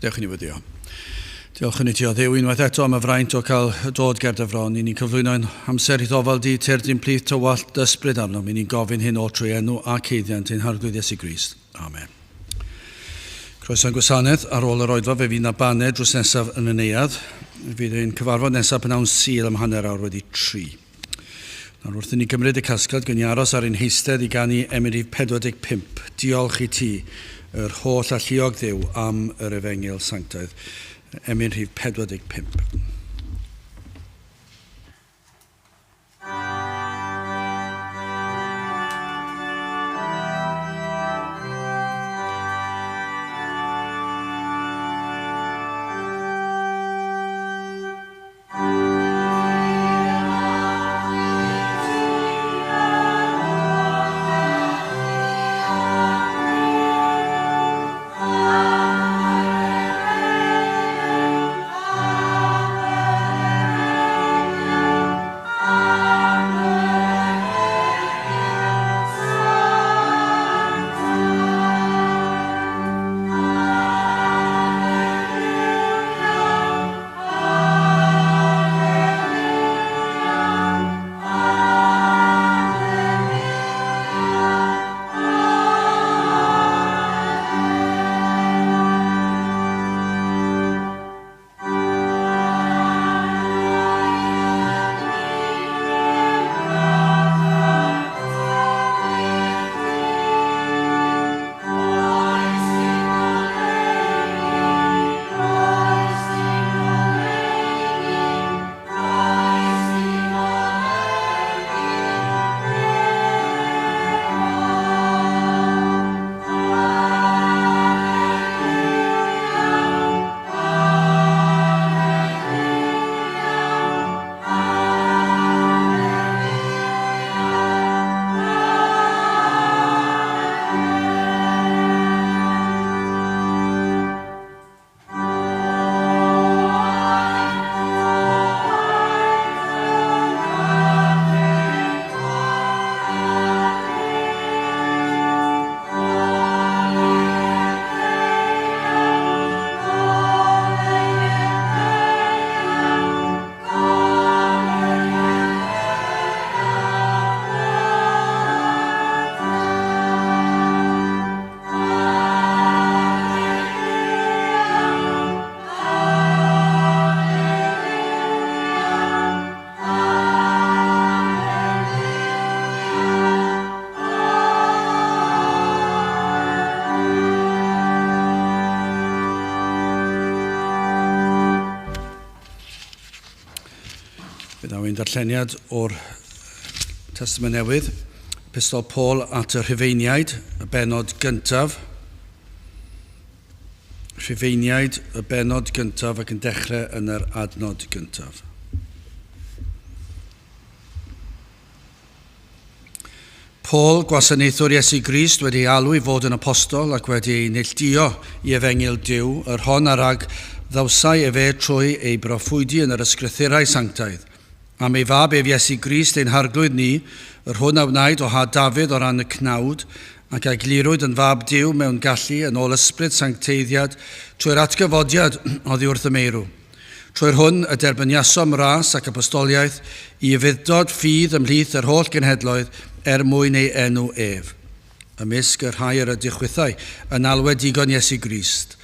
Dewch i ni wyddio. Diolch yn i ti o Dduw unwaith eto am y fraint o cael dod ger dy fron. I ni'n cyflwyno ein hamser i'th ofal di, tyrd i'n plith tywallt dy ysbryd arnom. I ni'n gofyn hyn oll trwy enw ac haeddiant ein Harglwydd Iesu Grist. Amen. Croeso i'n gwasanaeth ar ôl yr oedfa fe fydd na baned drws nesaf yn y neuadd. Fydd ein cyfarfod nesaf pnawn Sul am 3:30. Nawr wrth i ni gymryd y casgliad, gwn i aros ar ein heistedd i ganu emyn rhif 45. Diolch i ti, yr holl alluog Dduw, am yr efengyl sanctaidd. Emyn rhif 45. Fe ddaw ein darlleniad o'r Testament Newydd, Epistol Paul at y Rhufeiniaid, y benod gyntaf. Rhufeiniaid, y benod gyntaf ac yn dechrau yn yr adnod gyntaf. Paul, gwasanaethwr Iesu Grist, wedi ei alw i fod yn apostol ac wedi ei neilltuo i efengyl Duw, yr hon a rag ddawsai efe trwy ei broffwydi yn yr ysgrythurau sanctaidd, am ei fab ef Iesu Grist ein Harglwydd ni, yr hwn a wnaed o had Dafydd o ran y cnawd, ac a glirwyd yn fab Duw mewn gallu yn ôl ysbryd sancteiddiad trwy'r atgyfodiad oddi wrth y meirw. Trwy'r hwn y derbyniasom ras ac apostoliaeth i ufudd-dod ffydd ymhlith yr holl genhedloedd er mwyn ei enw ef. Ymysg y rhai yr ydych chwithau yn alwedigon Iesu Grist.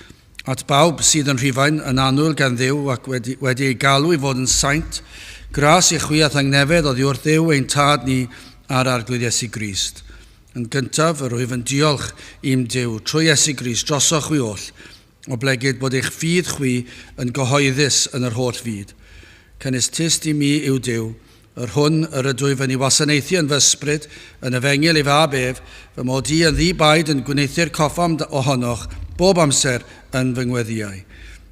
At bawb sydd yn Rhufain yn annwyl gan Dduw ac wedi, wedi ei galw i fod yn saint, gras i chwi a thangnefedd oddi wrth Dduw ein Tad ni a'r Arglwydd Iesu Grist. Yn gyntaf, yr wyf yn diolch i'm Duw trwy Iesu Grist drosoch chwi oll, oblegid bod eich ffydd chwi yn gyhoeddus yn yr holl fyd. Canys tyst i mi yw Duw, yr hwn yr ydwyf yn ei wasanaethu yn fy ysbryd, yn efengyl ei fab ef, fy mod i yn ddi-baid yn gwneuthur coffam ohonoch bob amser yn fy ngweddïau.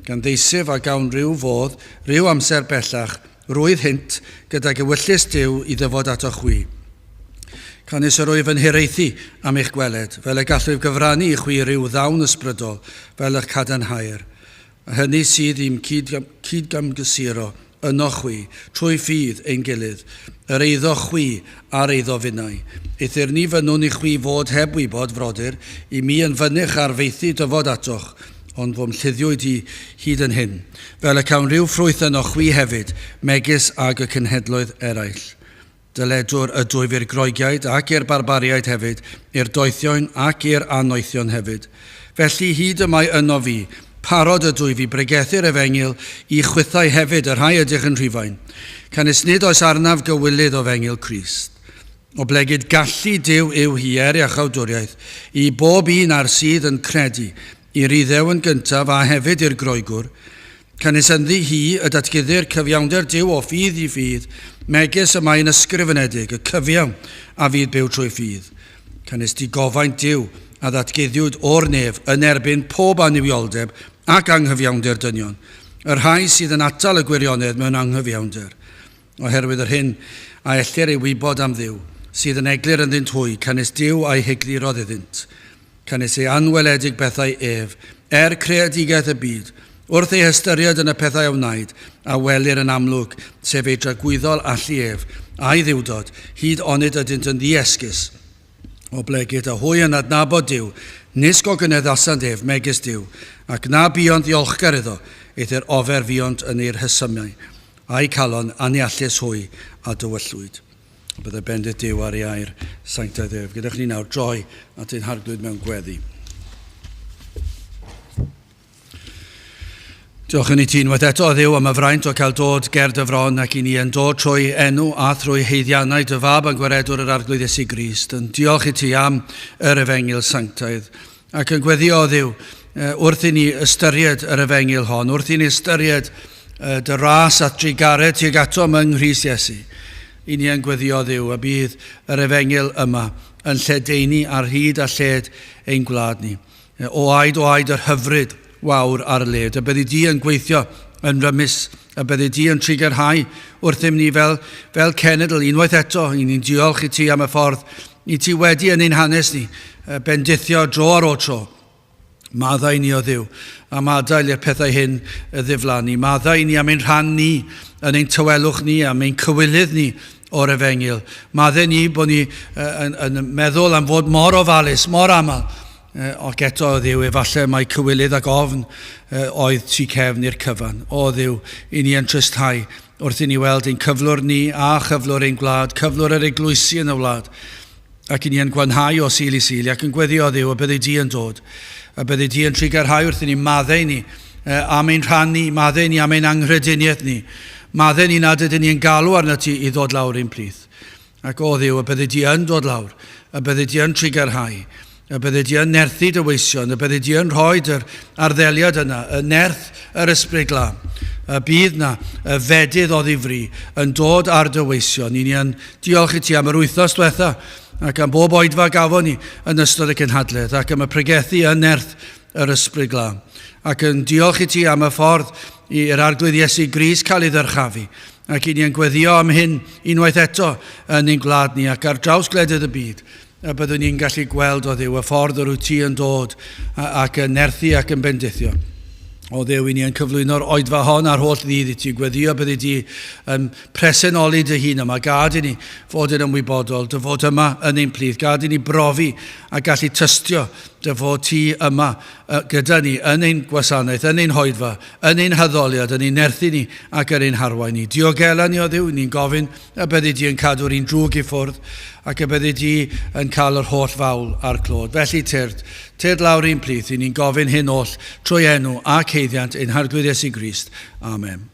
Gan ddeisyf a gawn ryw fodd, ryw amser bellach, Rwyf hynt, gydag ewyllys Duw i ddyfod atoch chwi. Canys yr wyf yn hiraethu am eich gweled, fel y gallwyf gyfrannu i chwi ryw ddawn ysbrydol, fel y'ch cadarnhaer. A hynny sydd i'm cyd-gamgysuro ynoch chwi, trwy ffydd ein gilydd, yr eiddo chwi a'r eiddo finnau. Eithr ni fynnwn i chwi fod heb wybod, frodyr, i mi yn fynych ar faethu dyfod atoch, Ond fo'm lluddiwyd i hyd yn hyn, fel y cawn rhyw ffrwyth yno chwi hefyd, megis ag y cenhedloedd eraill. Dyledwr ydwyf i'r Groegiaid ac i'r barbariaid hefyd, i'r doethion ac i'r annoethion hefyd. Felly hyd y mae yno fi, parod ydwyf i bregethu'r efengyl i chwithau hefyd, y rhai ydych yn Rhufain. Canys nid oes arnaf gywilydd o fengyl Crist. Oblegid gallu Duw yw hi er iachawdwriaeth i bob un a'r sydd yn credu, i'r Iddew yn gyntaf a hefyd i'r Groegwr. Canys ynddi hi y datguddir cyfiawnder Duw o ffydd i ffydd, megis y mae'n ysgrifenedig, y cyfiawn a fydd byw trwy ffydd. Canys digofaint Duw a ddatguddiwyd o'r nef yn erbyn pob annuwioldeb ac anghyfiawnder dynion, y rhai sydd yn atal y gwirionedd mewn anghyfiawnder. Oherwydd yr hyn a ellir ei wybod am Dduw, sydd yn eglur ynddynt hwy, canys Duw a'i heglurodd iddynt. Canys ei anweledig bethau ef, er creadigaeth y byd, wrth ei hystyried yn y pethau a wnaed, a welir yn amlwg, sef ei dragwyddol allu ef, a'i dduwdod, hyd onid ydynt yn ddiesgus, oblegid a hwy yn adnabod Duw, nis gogyneddasant ef, megis Duw, ac na buont ddiolchgar iddo, eithr ofer fuont yn eu rhesymau, a'u calon anneallus hwy a dywyllwyd. A byddai bendith Duw ar ei air sanctaidd ef. Gadewch ni nawr droi at ein harglwydd mewn gweddi. Diolch yn i ti unwaith eto, Dduw, am y fraint o cael dod ger dy fron ac i ni yn dod trwy enw a thrwy haeddiannau dy fab a'n gwaredwr yr Arglwydd Iesu Grist. Yn diolch i ti am yr efengyl sanctaidd ac yn gweddio, Dduw, wrth i ni ystyried yr efengyl hon, wrth i ni ystyried dy ras at drugaredd tuag atom yng Nghrist Iesu, i ni yn gweddio, Dduw, y bydd yr efengyl yma yn lledaenu ar hyd a lled ein gwlad ni. O aed, o aed yr hyfryd wawr ar y led, y byddi di yn gweithio yn rymus, y byddi di yn trugarhau wrthym ni fel, fel cenedl unwaith eto. I ni'n diolch i ti am y ffordd i ti wedi yn ein hanes ni, bendithio dro ar ôl tro. Maddau ni o Dduw am adael i'r pethau hyn ddiflannu. Maddau ni am ein rhan ni, yn ein tawelwch ni, am ein cywilydd ni o'r efengyl. Maddau ni bod ni yn, yn meddwl am fod mor ofalus, mor aml, Ac eto, o Dduw, efallai mai cywilydd ac ofn oedd tu cefn i'r cyfan. O Dduw, i ni yn tristhau wrth i ni weld ein cyflwr ni a chyflwr ein gwlad, cyflwr yr eglwysi yn y wlad, ac i ni yn gwanhau o Sul i Sul, ac yn gweddio, o Dduw, y byddi di yn dod, y byddi di yn trugarhau wrth i ni maddau ni am ein rhan ni, maddau ni am ein anghrediniaeth ni, maddau ni nad ydyn ni yn galw arnat ti i ddod lawr i'n plith. Ac o Dduw, y byddi di yn dod lawr, y byddi di yn trugarhau, y byddi di yn nerthu dy weision, y byddi di yn rhoi dy'r arddeliad yna, y nerth yr Ysbryd Glân, y bydd na y fedydd o ddifri yn dod ar dy weision. I ni yn diolch i ti am yr wythnos diwetha ac am bob oedfa gafon ni yn ystod y cynhadledd ac am y pregethu yn nerth yr Ysbryd Glân. Ac yn diolch i ti am y ffordd i'r Arglwydd Iesu Grist cael ei ddyrchafu. Ac i ni yn gweddio am hyn unwaith eto yn ein gwlad ni ac ar draws gwledydd y byd, y byddwn ni'n gallu gweld o Dduw y ffordd yr wyt ti yn dod ac yn nerthu ac yn bendithio. O Dduw, i ni yn cyflwyno'r oedfa hon a'r holl ddydd i ti, gweddio byddi di yn presenoli dy hun yma. Gad i ni fod yn ymwybodol dy fod yma yn ein plith. Gad i ni brofi a gallu tystio dy fod ti yma gyda ni yn ein gwasanaeth, yn ein hoedfa, yn ein haddoliad, yn ein nerthu ni ac yn ein harwain ni. Diogela ni o Dduw, ni'n gofyn y byddi di yn cadw'r un drwg i ffwrdd ac y byddi di yn cael yr holl fawl a'r clod. Felly tyrd, tyrd lawr i'n plith, i ni'n gofyn hyn oll trwy enw ac haeddiant ein Harglwydd Iesu Grist. Amen.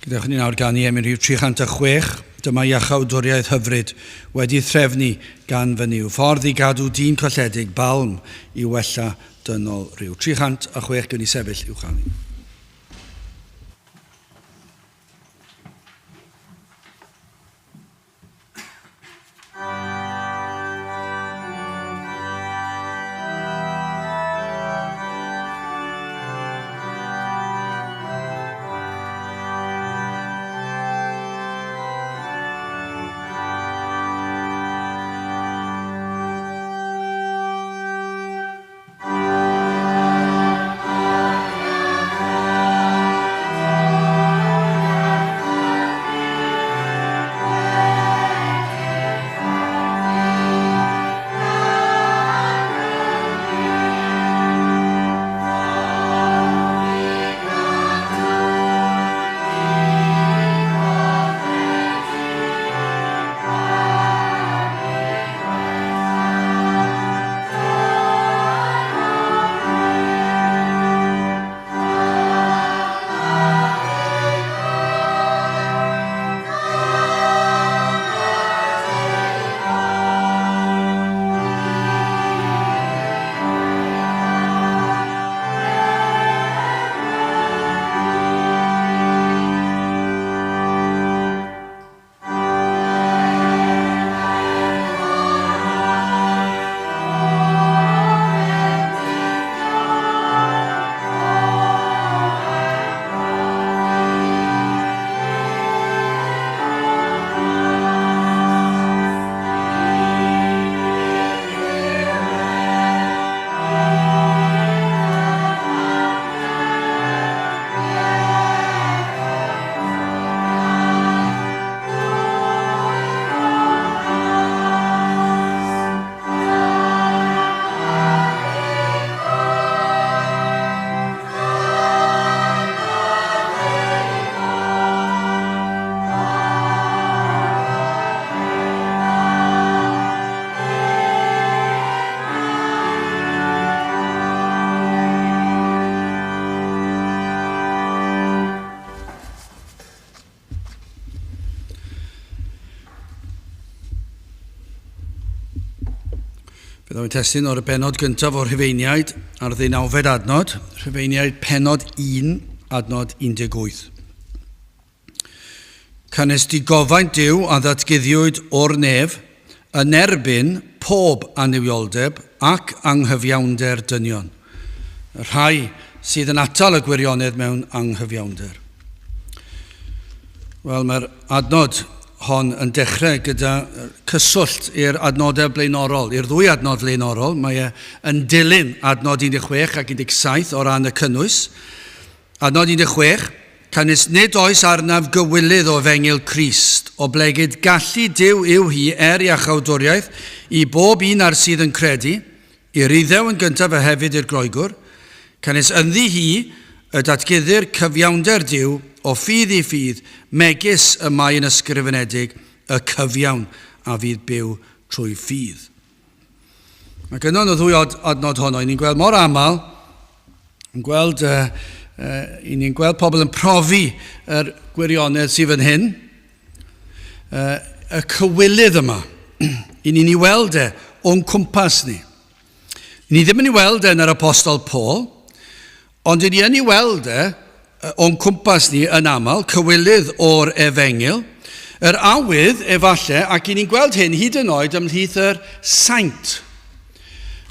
Gadewch ni nawr ganu emyn rhif 306, dyma iachawdwriaeth hyfryd wedi threfnu gan fy Nuw. Ffordd i gadw dyn colledig, balm i wella dynol rhyw. 306 gwn i sefyll i'w chanu. Fe ddaw'n testun o'r benod gyntaf o'r Rhufeiniaid ar ddeunawfed adnod, Rhufeiniaid penod 1, adnod 18. Canys digofaint Duw a ddatguddiwyd o'r nef yn erbyn pob annuwioldeb ac anghyfiawnder dynion, y rhai sydd yn atal y gwirionedd mewn anghyfiawnder. Wel, mae'r adnod hon yn dechrau gyda cyswllt i'r adnodau blaenorol, i'r ddwy adnod flaenorol. Mae e yn dilyn adnod 16 ac 17 o ran y cynnwys. Adnod 16, Canys nid oes arnaf gywilydd o efengyl Crist, oblegid gallu Duw yw hi er iachawdwriaeth i bob un a'r sydd yn credu, i'r Iddew yn gyntaf a hefyd i'r Groegwr. Canys ynddi hi y datguddir cyfiawnder Duw o ffydd i ffydd, megis y mae yn ysgrifenedig, y cyfiawn a fydd byw trwy ffydd. Ac yno yn y ddwy adnod honno, ni'n gweld mor aml, yn gweld, uh, uh, i ni'n gweld pobl yn profi yr gwirionedd sydd fan hyn, uh, y cywilydd yma, i ni'n ei weld e o'n cwmpas ni. Ni ddim yn ei weld e yn yr apostol Paul, ond i ni yn ei weld e o'n cwmpas ni yn aml, cywilydd o'r efengyl, yr awydd efallai, ac i ni'n gweld hyn hyd yn oed ymhlith yr saint.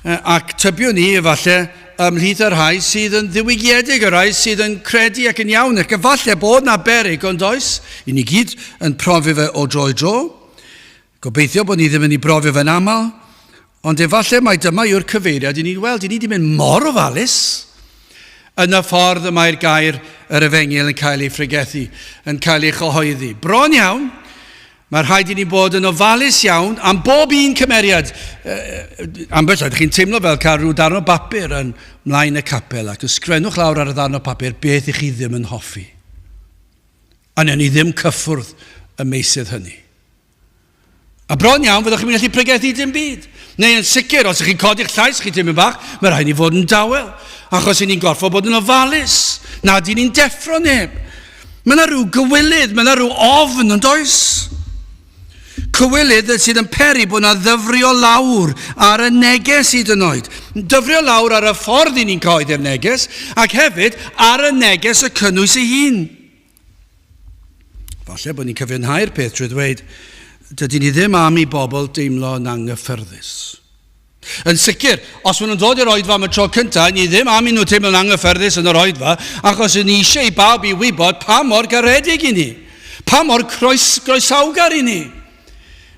Ac tybiwn ni efallai ymhlith y rhai sydd yn ddiwygiedig, y rhai sydd yn credu ac yn iawn, ac efallai bod na berig, ond oes, i ni gyd yn profi fe o dro i dro. Gobeithio bod ni ddim yn ei brofi fe'n aml, ond efallai mai dyma yw'r cyfeiriad i ni'n weld. I ni wedi mynd mor ofalus yn y ffordd y mae'r gair yr efengyl yn cael ei phregethu, yn cael ei chyhoeddi. Bron iawn, mae rhaid i ni bod yn ofalus iawn am bob un cymeriad. Ambell oed, chi'n teimlo fel cael rhyw darn o bapur yn mlaen y capel ac ysgrifennwch lawr ar y ddarn o papur beth i chi ddim yn hoffi. A wnewn ni ddim cyffwrdd y meysydd hynny. A bron iawn, fyddwch chi'n gallu pregethu dim byd. Neu yn sicr, os ydych chi'n codi'ch llais chi tipyn bach, mae rhaid ni fod yn dawel, achos i ni'n gorfod bod yn ofalus, nad i ni'n deffro neb. Mae yna rhyw gywilydd, mae yna rhyw ofn yn does? Cywilydd sydd yn peri bod yna ddyfrio lawr ar y neges hyd yn oed. Dyfrio lawr ar y ffordd i ni'n cyhoeddi'r neges ac hefyd ar y neges y cynnwys ei hun. Falle bod ni'n cyfiawnhau'r peth trwy ddweud, dydyn ni ddim am i bobl deimlo yn anghyffyrddus. Yn sicr, os maen nhw'n dod i'r oedfa am y tro cyntaf, ni ddim am i nhw teimlo'n anghyffyrddus yn yr oedfa, achos ni eisiau i bawb i wybod pa mor garedig i ni, pa mor croes, groesawgar i ni,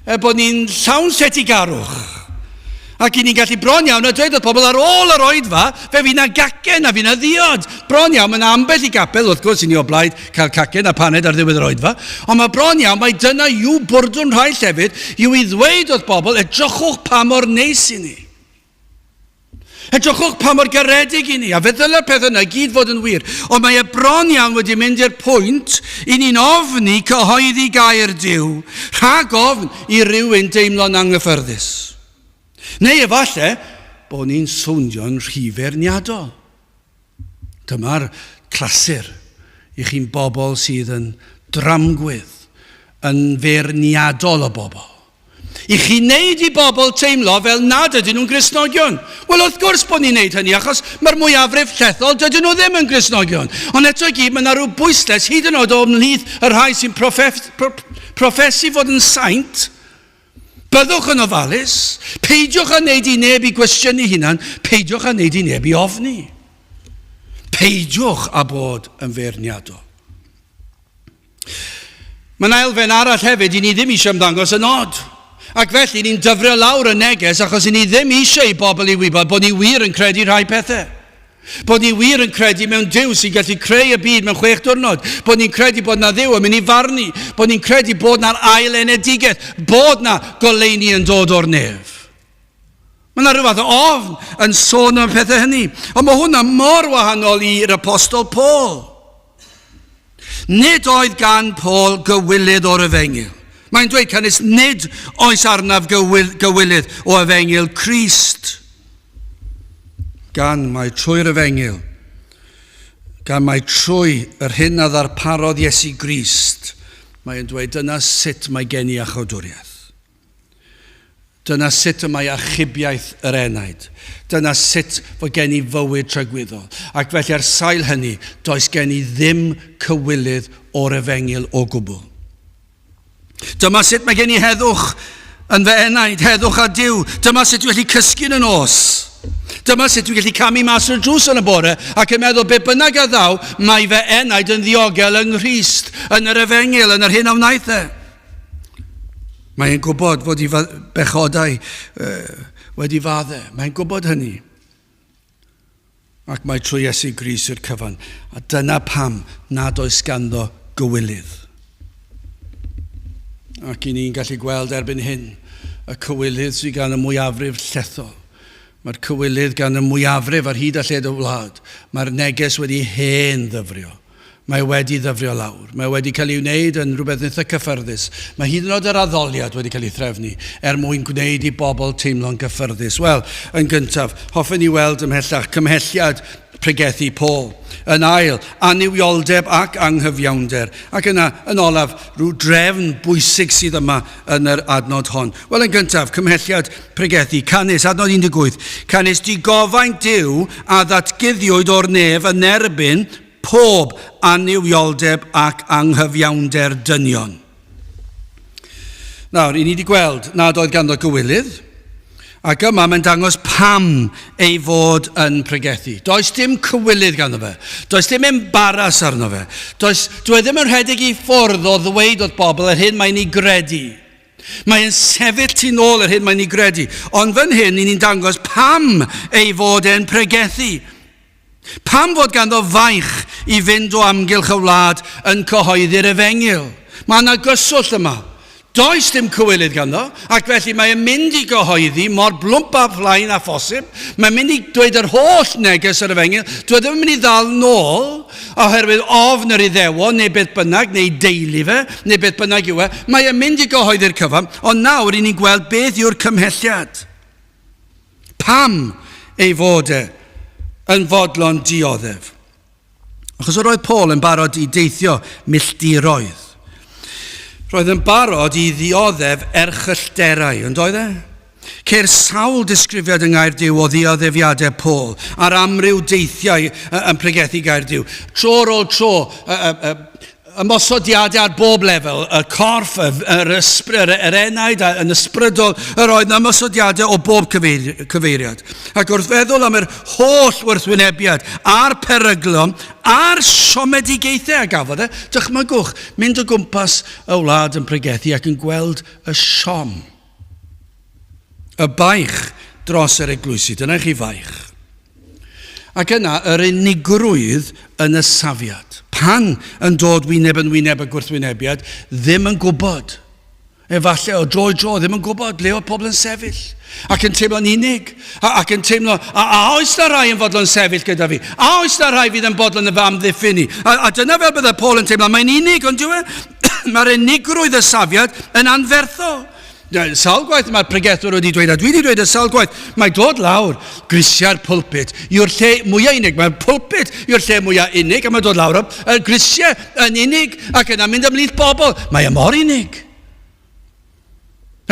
er bod ni'n llawn lletygarwch. Ac i ni'n gallu bron iawn a dweud wrth pobl ar ôl yr oedfa, fe fydd na gacen a fydd na ddiod. Bron iawn, mae yna ambell i gapel, wrth gwrs, i ni o blaid cael cacen a paned ar ddiwedd yr oedfa, ond mae bron iawn mai dyna yw bwrdwn rhai llefydd, yw i ddweud wrth bobl, edrychwch pa mor neis i ni. Edrychwch pa mor garedig i ni, a fe ddyle'r peth yna i gyd fod yn wir. Ond mae e bron iawn wedi mynd i'r pwynt i ni'n ofni cyhoeddi gair Duw, rhag ofn i rywun deimlo'n anghyffyrddus. Neu efallai bod ni'n swnio'n rhy feirniadol. Dyma'r clasur i chi'n bobl sydd yn dramgwydd, yn feirniadol o bobl. I chi wneud i bobl teimlo fel nad ydyn nhw'n Gristnogion. Wel, wrth gwrs bod ni'n wneud hynny, achos mae'r mwyafrif llethol, dydyn nhw ddim yn Gristnogion. Ond eto i gyd, mae yna rhyw bwyslais, hyd yn oed o ymhlith y rhai sy'n proffesu fod yn saint, Byddwch yn ofalus, peidiwch â wneud i neb i gwestiynu hunan, peidiwch â wneud i neb i ofni. Peidiwch â bod yn feirniadol. Mae yna elfen arall hefyd i ni ddim eisiau ymddangos yn od. Ac felly ni'n dyfrio lawr y neges achos i ni ddim eisiau i bobl i wybod bod ni wir yn credu rhai pethau. Bod ni wir yn credu mewn Duw sy'n gallu creu y byd mewn chwech diwrnod. Bod ni'n credu bod na Dduw yn mynd i farnu. Bod ni'n credu bod na'r ail enedigaeth. Bod na goleuni yn dod o'r nef. Mae yna rhyw fath o ofn yn sôn am y pethau hynny. Ond mae hwnna mor wahanol i'r apostol Paul. Nid oedd gan Paul gywilydd o'r efengyl. Mae'n dweud, canys nid oes arnaf gywilydd o efengyl Crist. Gan mai trwy'r efengyl, gan mai trwy yr hyn a ddarparodd Iesu Grist, mae'n dweud dyna sut mae gen i achawdwriaeth. Dyna sut y mae achubiaeth yr enaid. Dyna sut fod gen i fywyd tragwyddol. Ac felly ar sail hynny, does gen i ddim cywilydd o'r efengyl o gwbl. Dyma sut mae gen i heddwch yn fy enaid, heddwch â Duw. Dyma sut dwi'n gallu cysgu yn y nos. Dyma sut dwi'n gallu camu mas o'r drws yn y bore ac yn meddwl be bynnag a ddaw, mae fy enaid yn ddiogel yng Nghrist, yn yr efengyl, yn yr hyn a wnaeth e. Mae'n gwybod fod ei bechodau wedi fadde. Mae'n gwybod hynny. Ac mae trwy Iesu Grist yw'r cyfan. A dyna pam nad oes ganddo gywilydd. Ac i ni'n gallu gweld erbyn hyn y cywilydd sydd gan y mwyafrif llethol. Mae'r cywilydd gan y mwyafrif ar hyd a lled y wlad. Mae'r neges wedi hen ddyfrio. Mae wedi ddyfrio lawr. Mae wedi cael ei wneud yn rhywbeth eitha cyffyrddus. Mae hyd yn oed yr addoliad wedi cael ei threfnu er mwyn gwneud i bobl teimlo'n gyffyrddus. Wel, yn gyntaf, hoffen ni weld ymhellach cymhelliad pregethu Paul. Yn ail, annuwioldeb ac anghyfiawnder. Ac yna, yn olaf, rhyw drefn bwysig sydd yma yn yr adnod hon. Wel, yn gyntaf, cymhelliad pregethu. Canys, adnod 18, canys digofaint Duw a ddatguddiwyd o'r nef yn erbyn pob annuwioldeb ac anghyfiawnder dynion. Nawr, i ni wedi gweld nad oedd ganddo gywilydd, ac yma mae'n dangos pam ei fod yn pregethu. Does dim cywilydd ganddo fe. Does dim embaras arno fe. Does, dwi e ddim yn rhedeg i ffwrdd o ddweud wrth bobl yr hyn mae'n ei gredu. Mae'n sefyll tu nôl yr hyn mae'n ei gredu. Ond fan hyn, i ni'n dangos pam ei fod e'n pregethu. Pam fod ganddo faich i fynd o amgylch y wlad yn cyhoeddi'r efengyl? Mae yna gyswllt yma. Does dim cywilydd ganddo, ac felly mae e'n mynd i gyhoeddi mor blwmp a phlaen â phosib. Mae'n mynd i dweud yr holl neges yr efengyl. Dwi e ddim yn mynd i ddal nôl oherwydd ofn yr Iddewon neu beth bynnag, neu deulu fe, neu beth bynnag yw e. Mae e'n mynd i gyhoeddi'r cyfan, ond nawr i ni'n gweld beth yw'r cymhelliad. Pam ei fod e yn fodlon dioddef? Achos yr oedd Paul yn barod i deithio milltiroedd. Roedd yn barod i ddioddef erchyllterau, yn doedd e? Ceir sawl disgrifiad yng Ngair Duw o ddioddefiadau Paul ar amryw deithiau yn pregethu Gair Duw. Tro ar ôl tro, ymosodiadau ar bob lefel, y corff, yr, ysbr, yr, yr enaid, yn ysbrydol, yr oedd yna ymosodiadau o bob cyfeiriad. Ac wrth feddwl am yr holl wrthwynebiad a'r peryglon a'r siomedigaethau a gafodd e, dychmygwch, mynd o gwmpas y wlad yn pregethu ac yn gweld y siom. Y baich dros yr eglwysi, dyna chi faich. Ac yna, yr unigrwydd yn y safiad. Pan yn dod wyneb yn wyneb y gwrthwynebiad, ddim yn gwybod. Efallai o dro i dro, ddim yn gwybod ble oedd pobl yn sefyll. Ac yn teimlo'n unig. A, ac yn teimlo, a, a oes na rai yn fodlon sefyll gyda fi? A oes na rai fydd yn bodlon y fy amddiffyn i? A, a dyna fel bydde Paul yn teimlo, mae'n unig, ond dyw e? Mae'r unigrwydd y safiad yn anferthol. Sawl gwaith mae'r pregethwr wedi dweud, a dwi wedi dweud y sawl gwaith, mae dod lawr grisiau'r pulpit yw'r lle mwyaf unig. Mae'r pulpit yw'r lle mwyaf unig, a mae dod lawr y grisiau yn unig, ac yna mynd ymhlith bobl. Mae e mor unig.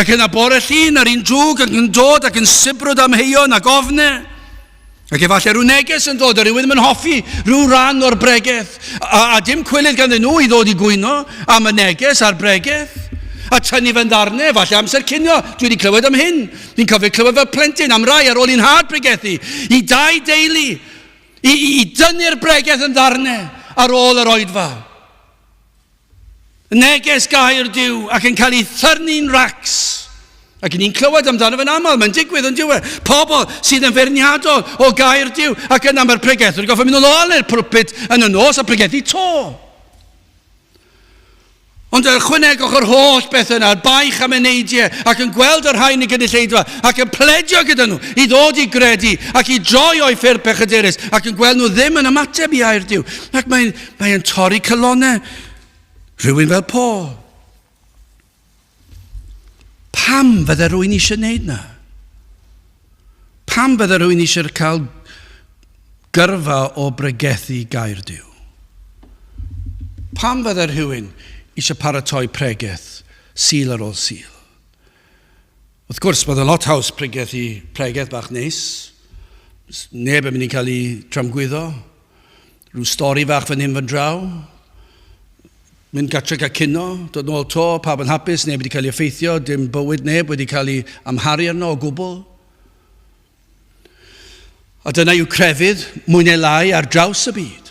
Ac yna bore llun ar un drwg ac yn dod ac yn sibrwd amheuon ac ofne. Ac efallai rhyw neges yn dod a rhywun ddim yn hoffi rhyw ran o'r bregeth. A, a dim cwilydd ganddyn nhw i ddod i gwyno am y neges a'r bregeth. A tynnu fe'n ddarnau, efallai amser cinio, dwi wedi clywed am hyn. Fi'n cofio clywed fel plentyn am rai ar ôl i'n nhad pregethu, i dau deulu, i, i, i dynnu'r bregeth yn ddarnau ar ôl yr oedfa. Neges gair Duw ac yn cael ei thyrnu'n racs. Ac ni'n clywed amdano fe'n aml, mae'n digwydd yn diwedd. Pobl sydd yn feirniadol o gair Duw ac yna mae'r pregethwr yn goffa mynd yn ôl i'r pulpit yn y nos a pregethu to. Ond ychwanegwch yr holl beth yna, yr baich am eneidiau, ac yn gweld y rhain y gynulleidfa, ac yn pledio gyda nhw i ddod i gredu, ac i droi o'i ffyrdd pechadurus, ac yn gweld nhw ddim yn ymateb i air Duw. Ac mae'n Mae e'n torri calonnau rhywun fel Paul. Pam fydde rhywun eisiau gwneud na? Pam fydde rhywun eisiau cael gyrfa o bregethu gair Duw? Pam fydde rhywun eisiau paratoi pregeth Sul ar ôl Sul? Wrth gwrs, bydd yn lot haws pregethu pregeth bach neis. Neb yn mynd i cael ei tramgwyddo. Rhyw stori fach fan hyn fan draw. Mynd gatre cael cino, dod nôl to, pawb yn hapus, neb wedi cael ei effeithio, dim bywyd neb wedi cael ei amharu arno o gwbl. A dyna yw crefydd, mwy neu lai, ar draws y byd.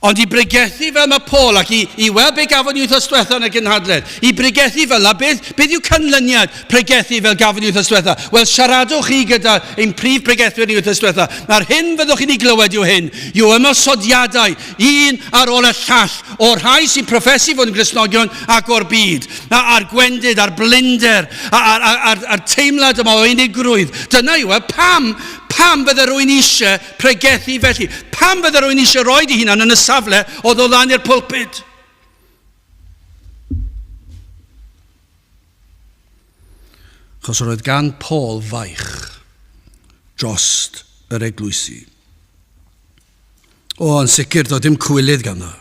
Ond i bregethu fel mae Paul ac i, i weld be gafon ni wythnos diwetha yn y gynhadledd, i bregethu fel yna, beth, beth yw canlyniad pregethu fel gafon ni wythnos diwetha? Wel, siaradwch chi gyda ein prif pregethwyr ni wythnos diwetha. Na'r hyn fyddwch chi'n ei glywed yw hyn, yw ymosodiadau un ar ôl y llall o'r rhai sy'n proffesu fod yn Gristnogion ac o'r byd, a'r gwendid, a'r blinder, a'r, a'r, a'r, a'r teimlad yma o unigrwydd. Dyna yw e, pam, pam fydde rwy'n eisiau pregethu felly? Pam fydde rhywun eisiau rhoi dy hunan yn y safle o ddod lan i'r pulpud? Achos roedd gan Paul faich drost yr eglwysi. O, yn sicr, doedd dim cwilydd ganddo.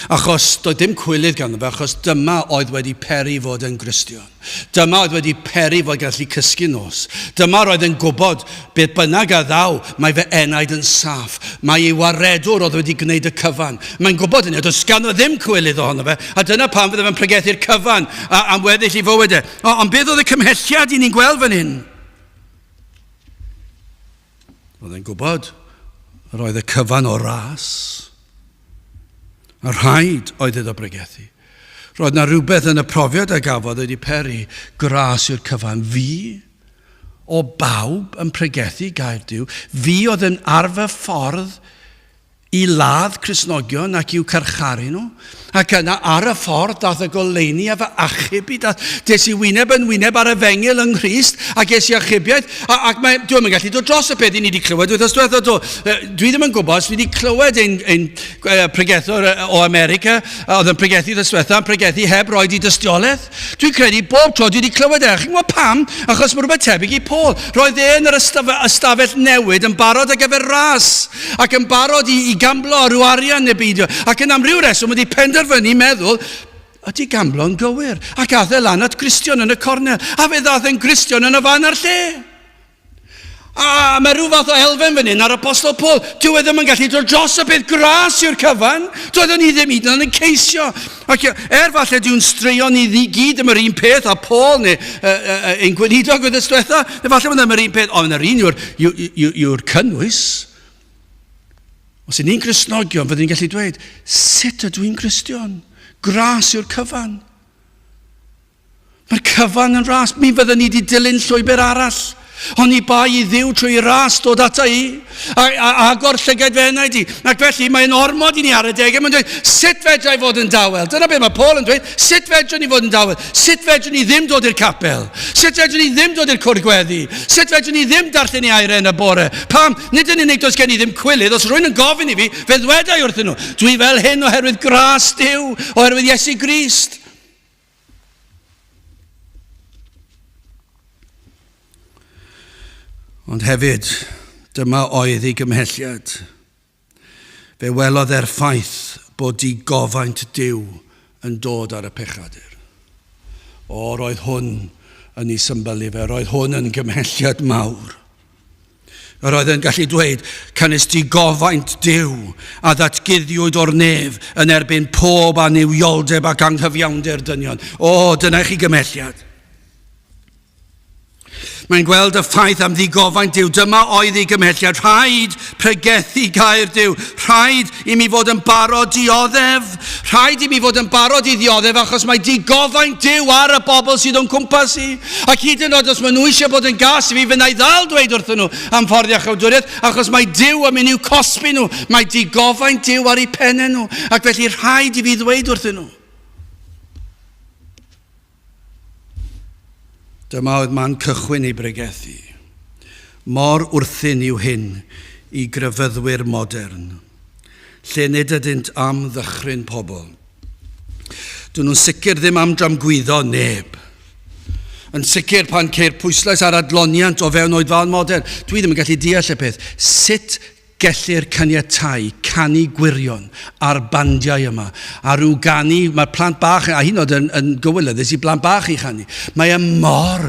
Achos doedd dim cwilydd ganddo fe, achos dyma oedd wedi peri fod yn Gristion. Dyma oedd wedi peri fod gallu cysgu nos. Dyma roedd yn gwybod beth bynnag a ddaw, mae fy enaid yn saff. Mae ei waredwr oedd wedi gwneud y cyfan. Mae'n gwybod hynny, does ganddo ddim cwilydd ohono fe, a dyna pam fydde fe'n pregethu'r cyfan am weddill i fywyd e. Ond beth oedd y cymhelliad i ni'n gweld fan hyn? Roedd e'n gwybod roedd y cyfan o ras. A rhaid oedd iddo bregethu. Roedd na rhywbeth yn y profiad a gafodd wedi peri gras i'r cyfan. Fi, o bawb yn pregethu gair Duw, fi oedd yn ar fy ffordd i ladd Cristnogion ac i'w carcharu nhw. Ac yna ar y ffordd dath y goleuni a fy achub i. Dath, des i wyneb yn wyneb ar efengyl yng Nghrist a ges i achubiaeth. A, ac mae, dwi'm yn gallu dod dros y peth i ni wedi clywed wythnos diwethaf. Do. Dwi ddim yn gwybod os dwi wedi clywed ein, ein pregethwr o America oedd yn pregethu wythnos diwethaf, yn pregethu heb roed i dystiolaeth. Dwi'n credu bob tro dwi wedi clywed e. Chi'n gwybod pam? Achos mae rhywbeth tebyg i Paul. Roedd e yn yr ystafell newid yn barod ar gyfer ras ac yn barod i, i gamblo ar ryw arian neu beidio. Ac yn am ryw reswm wedi penderfynu meddwl, ydy gamblo'n gywir? Ac ath e lan at Gristion yn y cornel. A fe ddath e'n Gristion yn y fan a'r lle. A mae rhyw fath o elfen fan hyn ar Apostol Paul. Dyw e ddim yn gallu dod dros y peth gras yw'r cyfan. Doeddwn ni ddim hyd yn oed yn ceisio. Ac er falle dyw'n straeon ni ddi gyd am yr un peth a Paul neu ein gweinidog oedd ystwetha, neu falle bod ddim yr un peth, ond yr un yw'r yw, yw, yw cynnwys. Os y'n ni'n Gristnogion, fyddwn ni'n gallu dweud, sut ydw i'n Gristion? Gras yw'r cyfan. Mae'r cyfan yn ras. Mi fydden ni wedi dilyn llwybr arall. Ond i bai i Dduw trwy ras dod ata i a, a, a agor llygaid fy enaid i. Ac felly mae'n ormod i ni ar y degau. Mae'n dweud, sut fedra i fod yn dawel? Dyna beth mae Paul yn dweud, sut fedrwn ni fod yn dawel? Sut fedrwn ni ddim dod i'r capel? Sut fedrwn ni ddim dod i'r cwrdd gweddi? Sut fedrwn ni ddim darllen i air yn y bore? Pam? Nid yn unig does gen i ddim cwilydd, os rwy'n yn gofyn i fi, fe ddwedai wrthyn nhw, dwi fel hyn oherwydd gras Duw, oherwydd Iesu Grist. Ond hefyd, dyma oedd ei gymhelliad. Fe welodd e'r ffaith bod digofaint Duw yn dod ar y pechadur. O, roedd hwn yn ei symbylu fe, roedd hwn yn gymhelliad mawr. Yr oedd yn gallu dweud, canys digofaint Duw a ddatguddiwyd o'r nef yn erbyn pob annuwioldeb ac anghyfiawnder dynion. O, dyna i chi gymhelliad. Mae'n gweld y ffaith am ddigofaint Duw. Dyma oedd ei gymhelliad. Rhaid pregethu gair Duw. Rhaid i mi fod yn barod dioddef. Rhaid i mi fod yn barod i ddioddef achos mae digofaint Duw ar y bobl sydd o'n cwmpas i. Ac hyd yn oed os maen nhw eisiau bod yn gas i fi, fe wna i ddal dweud wrthyn nhw am ffordd iachawdwriaeth, achos mae Duw yn mynd i'w cosbi nhw. Mae digofaint Duw ar eu pennau nhw, ac felly rhaid i fi ddweud wrthyn nhw. Dyma oedd man cychwyn ei bregethu. Mor wrthun yw hyn i grefyddwyr modern, lle nid ydynt am ddychryn pobl. Dyn nhw'n sicr ddim am dramgwyddo neb. Yn sicr pan ceir pwyslais ar adloniant o fewn oedfaon modern, dwi ddim yn gallu deall y peth. Sut gellir caniatáu canu gwirion a'r bandiau yma, a rhyw ganu, mae'r plant bach, a hyd yn oed yn, yn gywilyddus i blant bach i chanu. Mae e mor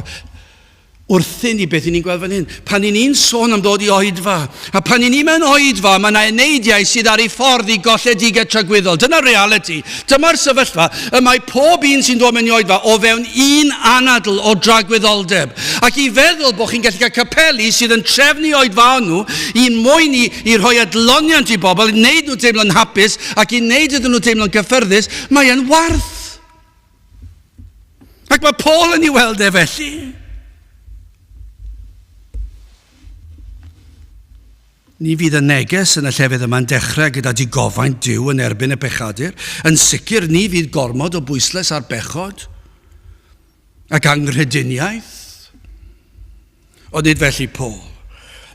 wrthyn i beth i ni'n gweld fan hyn. Pan i ni'n sôn am ddod i oedfa, a pan i ni mewn oedfa, mae yna eneidiau sydd ar ei ffordd i golledigaeth tragwyddol. Dyna'r realiti. Dyma'r sefyllfa y mae pob un sy'n dod mewn i oedfa o fewn un anadl o dragwyddoldeb. Ac i feddwl bod chi'n gallu cael capeli sydd yn trefnu oedfaon nhw i mwyn i, i rhoi adloniant i bobl, i wneud nhw teimlo'n hapus ac i wneud iddyn nhw teimlo'n gyffyrddus, mae e'n warth. Ac mae Paul yn ei weld e felly. Ni fydd y neges yn y llefydd yma'n dechrau gyda digofaint Duw yn erbyn y pechadur. Yn sicr, ni fydd gormod o bwyslais ar bechod ac anghrediniaeth. Ond nid felly Paul.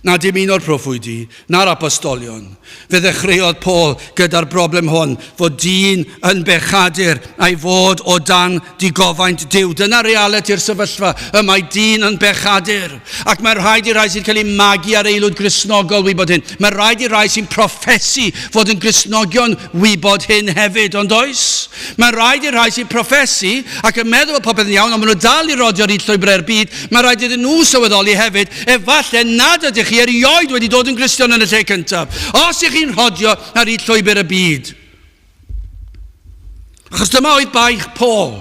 Na dim un o'r proffwydi, na'r apostolion. Fe ddechreuodd Paul gyda'r broblem hon, fod dyn yn bechadur a'i fod o dan digofaint Duw. Dyna realiti'r sefyllfa, y mae dyn yn bechadur. Ac mae rhaid i rai sy'n cael eu magu ar aelwyd Gristnogol wybod hyn. Mae rhaid i rai sy'n proffesu fod yn Gristnogion wybod hyn hefyd, ond oes? Mae rhaid i'r rhai sy'n proffesu ac yn meddwl bod popeth yn iawn, ond maen nhw dal i rodio ar hyd llwybrau'r byd, mae rhaid iddyn nhw sylweddoli hefyd, efallai nad ydych chi erioed wedi dod yn Gristion yn y lle cyntaf, os ych chi'n rhodio ar hyd llwybr y byd. Achos dyma oedd baich Paul.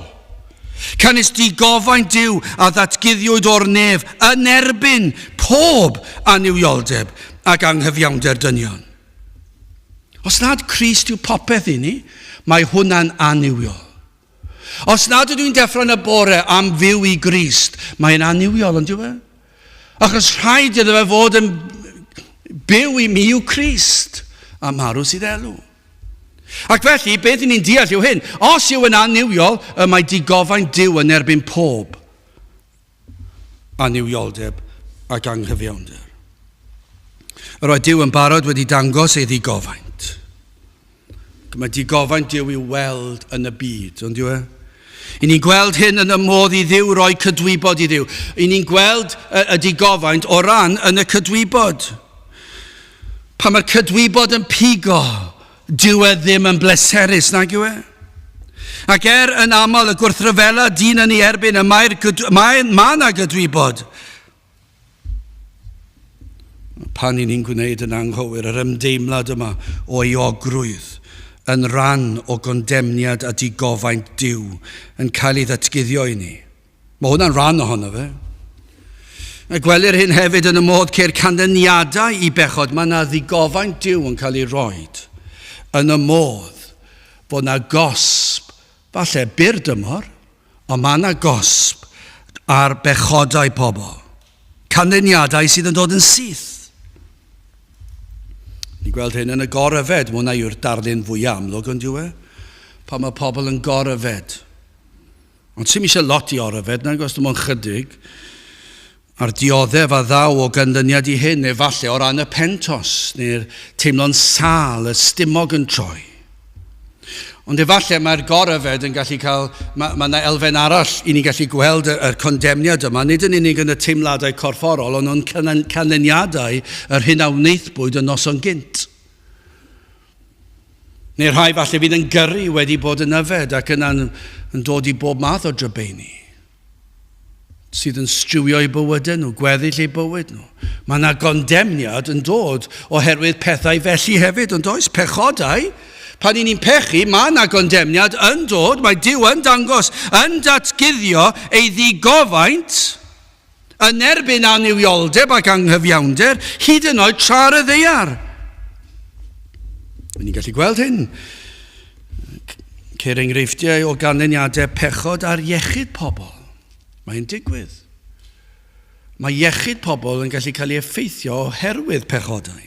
Canys digofaint Duw a ddatguddiwyd o'r nef yn erbyn pob annuwioldeb ac anghyfiawnder dynion. Os nad Crist yw popeth i ni, mae hwnna'n annuwiol. Os nad ydw i'n deffro yn y bore am fyw i Grist, mae'n annuwiol, ond yw e? Achos rhaid iddo fe fod yn byw i mi yw Crist, a marw sydd elw. Ac felly, beth i ni'n deall yw hyn. Os yw yn annuwiol, y mae digofaint Duw yn erbyn pob annuwioldeb ac anghyfiawnder. Yr oedd Duw yn barod wedi dangos ei ddigofaint. Mae digofaint Duw i'w weld yn y byd, ond yw e? I ni'n gweld hyn yn y modd i Dduw roi cydwybod i Dduw. I ni'n gweld y, y digofaint o ran yn y cydwybod. Pan mae'r cydwybod yn pigo, dyw e ddim yn bleserus, nag yw e? Ac er yn aml y gwrthryfela dyn yn ei erbyn, y mae'r mae, mae yna gydwybod. Pan i ni'n gwneud yn anghywir, yr ymdeimlad yma o euogrwydd yn rhan o gondemniad a digofaint Duw yn cael ei ddatguddio i ni. Mae hwnna'n rhan ohono fe. A gwelir hyn hefyd yn y modd ceir canlyniadau i bechod. Mae yna ddigofaint Duw yn cael ei roed yn y modd bod yna gosb, falle byr dymor, ond mae yna gosb ar bechodau pobl. Canlyniadau sydd yn dod yn syth. Ni'n gweld hyn yn y goryfed, mae hwnna yw'r darlun fwyaf amlwg ond yw e? Pan mae pobl yn goryfed. Ond sy'm eisiau lot i oryfed, nag oes, dim ond chydig. A'r dioddef a ddaw o ganlyniad i hyn, efallai o ran y pentos, neu'r teimlo'n sâl, y stumog yn troi. Ond efallai mae'r goryfed yn gallu cael, mae, mae yna elfen arall i ni gallu gweld y, yr condemniad yma, nid yn unig yn y teimladau corfforol, ond o'n canlyniadau yr hyn a wnaethbwyd y noson gynt. Neu rhai falle fydd yn gyrru wedi bod yn yfed ac yna'n yn dod i bob math o drybeini sydd yn stiwio eu bywydau nhw, gweddill eu bywyd nhw. Mae yna gondemniad yn dod oherwydd pethau felly hefyd, ond oes pechodau. Pan i ni'n pechu, mae yna gondemniad yn dod, mae Duw yn dangos, yn datguddio ei ddigofaint yn erbyn annuwioldeb ac anghyfiawnder, hyd yn oed tra ar y ddaear. Ni'n gallu gweld hyn. Ceir enghreifftiau o ganlyniadau pechod ar iechyd pobl. Mae'n digwydd. Mae iechyd pobl yn gallu cael ei effeithio oherwydd pechodau.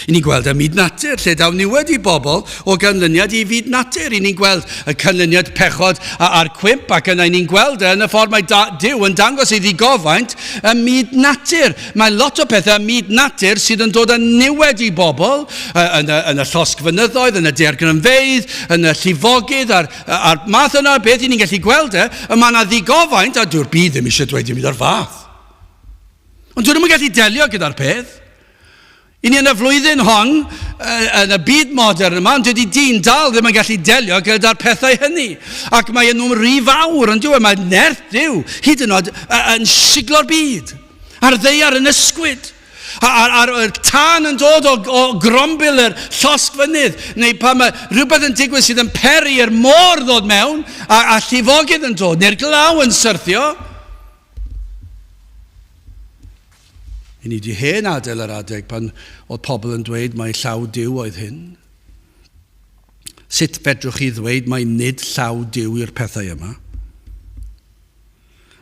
I ni'n gweld ym myd natur, lle daw niwed i bobl o ganlyniad i fyd natur. I ni'n gweld y canlyniad pechod a'r cwymp, ac yna i ni'n gweld e yn y ffordd mae da, Duw yn dangos ei ddigofaint ym myd natur. Mae lot o pethau ym myd natur sydd yn dod â niwed i bobl, yn y, yn y llosgfynyddoedd, yn y daeargrynfeydd, yn y llifogydd, a'r, a'r math yna o beth i ni'n gallu gweld e, y mae yna ddigofaint, a dyw'r byd ddim eisiau dweud dim byd o'r fath. Ond dyn nhw'n gallu delio gyda'r peth. I ni yn y flwyddyn hon, yn y byd modern yma, ond dydy dyn dal ddim yn gallu delio gyda'r pethau hynny. Ac mae nhw'n rhy fawr, yn dyw e? Mae nerth Duw, hyd yn oed, yn siglo'r byd. A'r ddaear yn ysgwyd. A'r, ar, ar tân yn dod o, o grombil yr llosgfynydd, neu pan mae rhywbeth yn digwydd sydd yn peri i'r môr ddod mewn, a, a llifogydd yn dod, neu'r glaw yn syrthio. I ni di hen adael yr adeg pan oedd pobl yn dweud mai llaw Duw oedd hyn. Sut fedrwch chi ddweud mai nid llaw Duw yw'r pethau yma?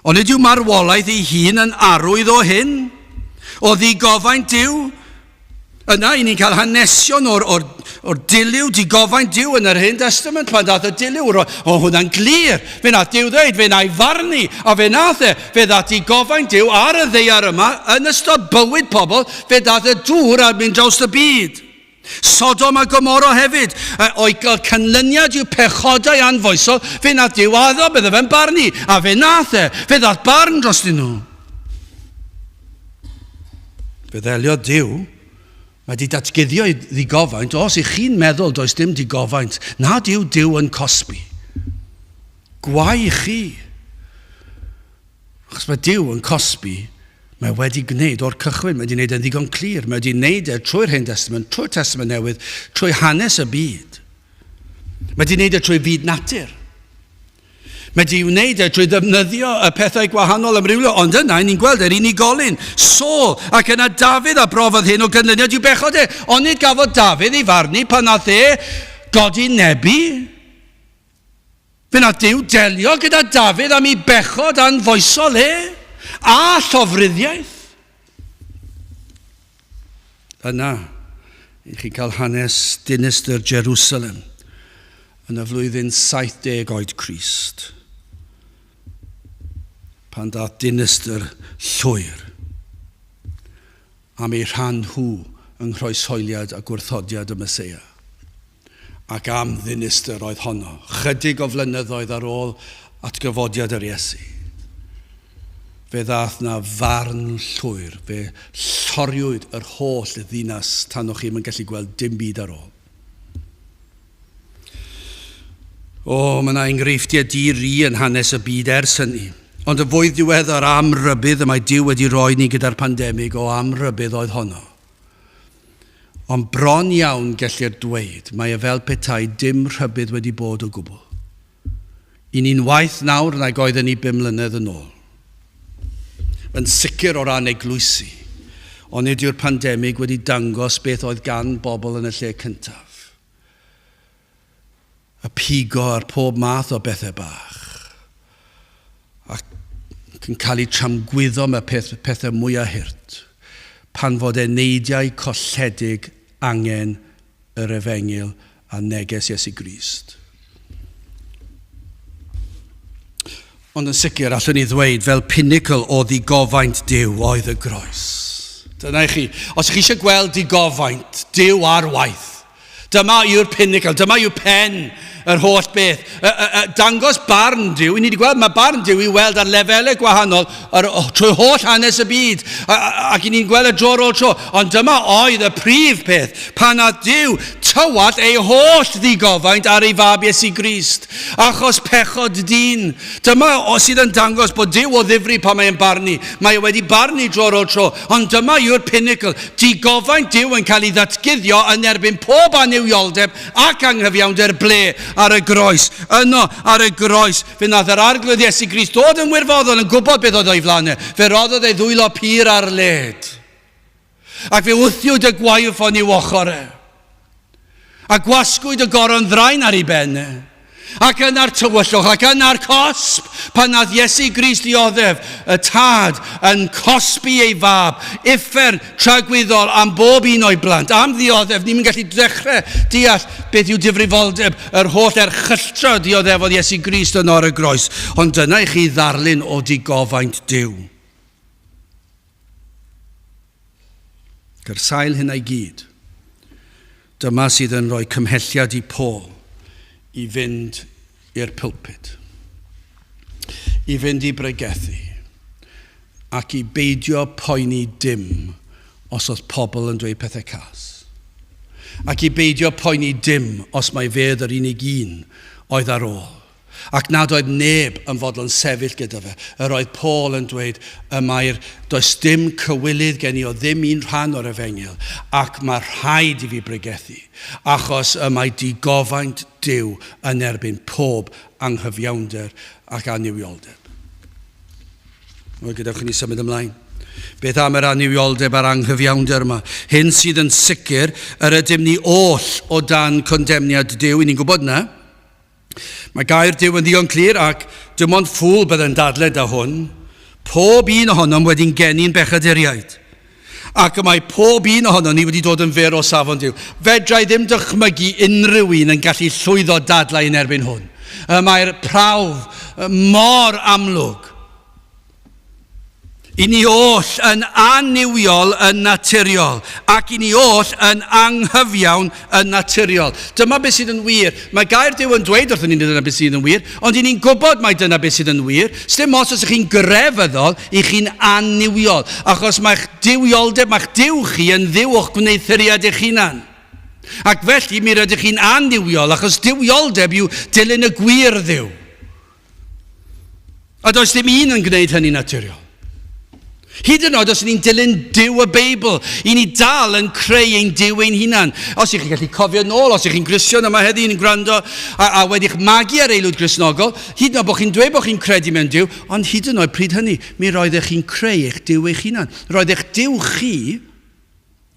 Ond nid yw marwolaeth ei hun yn arwydd o hyn, o ddigofaint Duw. Yna, i ni'n cael hanesion o'r, or, or dilyw, digofaint Duw yn yr Hen Testament, pan ddath y dilyw, o, o hwnna'n glir. Fe nath Duw ddeud, fe na'i farnu, a fe nath e, fe ddath digofaint Duw ar y ddaear yma, yn ystod bywyd pobl, fe ddath y dŵr a mynd draws y byd. Sodom a Gomorrah hefyd, o'i gael canlyniad i'w pechodau anfoesol, fe nath Duw addo, bydde fe'n barnu, a fe nath e, fe ddath barn drostyn nhw. Fe ddeliodd Duw, mae wedi datguddio ei ddigofaint, os ych chi'n meddwl does dim digofaint, nad yw Duw yn cosbi. Gwae i chi. Achos mae Duw yn cosbi, mae wedi gwneud o'r cychwyn, mae wedi gwneud e'n ddigon clir, mae wedi gwneud e trwy'r Hen Testament, trwy'r Testament Newydd, trwy hanes y byd. Mae wedi gwneud e trwy fyd natur. Mae di wneud e trwy ddefnyddio y pethau gwahanol amrywio, ond yna ni'n gweld yr unigolyn, Saul, ac yna Dafydd a brofodd hyn o ganlyniad i'w bechod e. Onid gafodd Dafydd ei farnu pan nath e godi nebi? Fe nath Duw delio gyda Dafydd am ei bechod anfoesol e, a llofruddiaeth. Yna, I chi'n cael hanes dinistr Jerusalem yn y flwyddyn 70 oed Crist. Pan ddaeth dinistr llwyr am eu rhan nhw yng nghroeshoeliad a gwrthodiad y Meseia. Ac am ddinistr oedd honno, chydig o flynyddoedd ar ôl atgyfodiad yr Iesu. Fe ddaeth 'na farn llwyr, fe lloriwyd yr holl ddinas tan o'ch chi'm yn gallu gweld dim byd ar ôl. O, mae yna enghreifftiau di-ri yn hanes y byd ers hynny. Ond y fwy ddiweddar am rybudd y mae Duw wedi rhoi ni gyda'r pandemig, o am rybudd oedd honno. Ond bron iawn gellir dweud, mae e fel petai dim rhybudd wedi bod o gwbl. I ni'n waeth nawr nag oedden ni bum mlynedd yn ôl. Yn sicr o ran eglwysi, ond nid yw'r pandemig wedi dangos beth oedd gan bobl yn y lle cyntaf. Y pigo ar pob math o bethau bach. Ac yn cael eu tramgwyddo mewn peth, pethau mwyaf hurt. Pan fod eneidiau colledig angen yr efengyl a neges Iesu Grist. Ond yn sicr, allwn ni ddweud, fel pinnacle o ddigofaint Duw oedd y groes. Dyna i chi. Os chi eisiau gweld digofaint Duw ar waith, Dyma yw'r pinnacle, dyma yw pen yr holl beth. Y, y, y, dangos barn Duw, ni wedi gweld, mae barn Duw i weld ar lefelau gwahanol yr, trwy holl hanes y byd, a, ac i ni'n gweld y dro ar ôl tro. Ond dyma oedd y prif peth, pan a Duw tywallt ei holl ddigofaint ar ei fab Iesu Grist, achos pechod dyn. Dyma sydd yn dangos bod Duw o ddifri pan mae'n barnu. Mae e wedi barnu dro ar ôl tro, ond dyma yw'r pinnacle. Digofaint Duw yn cael ei ddatguddio yn erbyn pob annuwioldeb ac anghyfiawnder ble? Ar y groes. Yno, ar y groes, fe wnaeth yr Arglwydd Iesu Grist ddod yn wirfoddol yn gwybod beth oedd o'i flaen e. Fe roddodd ei ddwylo pur ar led. Ac fe wthiwyd y gwaywffon i'w ochr e. A gwasgwyd y goron ddrain ar ei ben e. Ac yna'r tywyllwch, ac yna'r cosb, pan nath Iesu Grist ddioddef, y Tad yn cosbi ei fab, uffern tragwyddol am bob un o'i blant, am ddioddef, ni'n gallu dechrau deall beth yw difrifoldeb yr holl erchylltra dioddefodd Iesu Grist yno ar y groes, ond dyna i chi ddarlun o digofaint Duw. Gyda'r sail hynna i gyd, dyma sydd yn rhoi cymhelliad i Paul i fynd i'r pulpit, i fynd i bregethu, ac i beidio poeni dim os oedd pobl yn dweud pethau cas. Ac i beidio poeni dim os mai fe oedd yr unig un oedd ar ôl. Ac nad oedd neb yn fodlon sefyll gyda fe. Yr oedd Paul yn dweud, y mae'r, does dim cywilydd gen i o ddim un rhan o'r efengyl, ac mae rhaid i fi bregethu, achos y mae digofaint Duw yn erbyn pob anghyfiawnder ac annuwioldeb. Wel, gadewch i ni symud ymlaen. Beth am yr annuwioldeb a'r anghyfiawnder yma? Hyn sydd yn sicr, yr ydym ni oll o dan condemniad Duw, i ni'n gwybod na. Mae gair Duw yn ddigon clir ac dim ond ffŵl byddai'n dadle da hwn. Pob un ohonom wedi'n geni'n bechaduriaid. Ac y mae pob un ohonom ni wedi dod yn fyr o safon Duw. Fedra i ddim dychmygu unrhyw un yn gallu llwyddo dadlau yn erbyn hwn. Y mae'r prawf mor amlwg. I ni oll yn annuwiol yn naturiol, ac i ni oll yn anghyfiawn yn naturiol. Dyma beth sydd yn wir. Mae gair Duw yn dweud wrthyn ni dyna beth sydd yn wir, ond i ni'n gwybod mai dyna beth sydd yn wir. Sdim ots os ych chi'n grefyddol, i chi'n annuwiol, achos mae'ch duwioldeb, mae'ch Duw chi yn dduw o'ch gwneuthuriad eich hunan. Ac felly mi rydych chi'n annuwiol, achos duwioldeb yw dilyn y gwir Dduw. A does dim un yn gwneud hynny naturiol. Hyd yn oed os ni'n dilyn Duw y Beibl, i ni dal yn creu ein Duw ein hunan. Os ych chi'n gallu cofio nôl, os ych chi'n Gristion yma heddi yn gwrando a, a wedi'ch magu ar aelwyd Gristnogol, hyd yn oed bod chi'n dweud bod chi'n credu mewn Duw, ond hyd yn oed pryd hynny, mi roeddech chi'n creu eich Duw eich hunan. Roedd eich Duw chi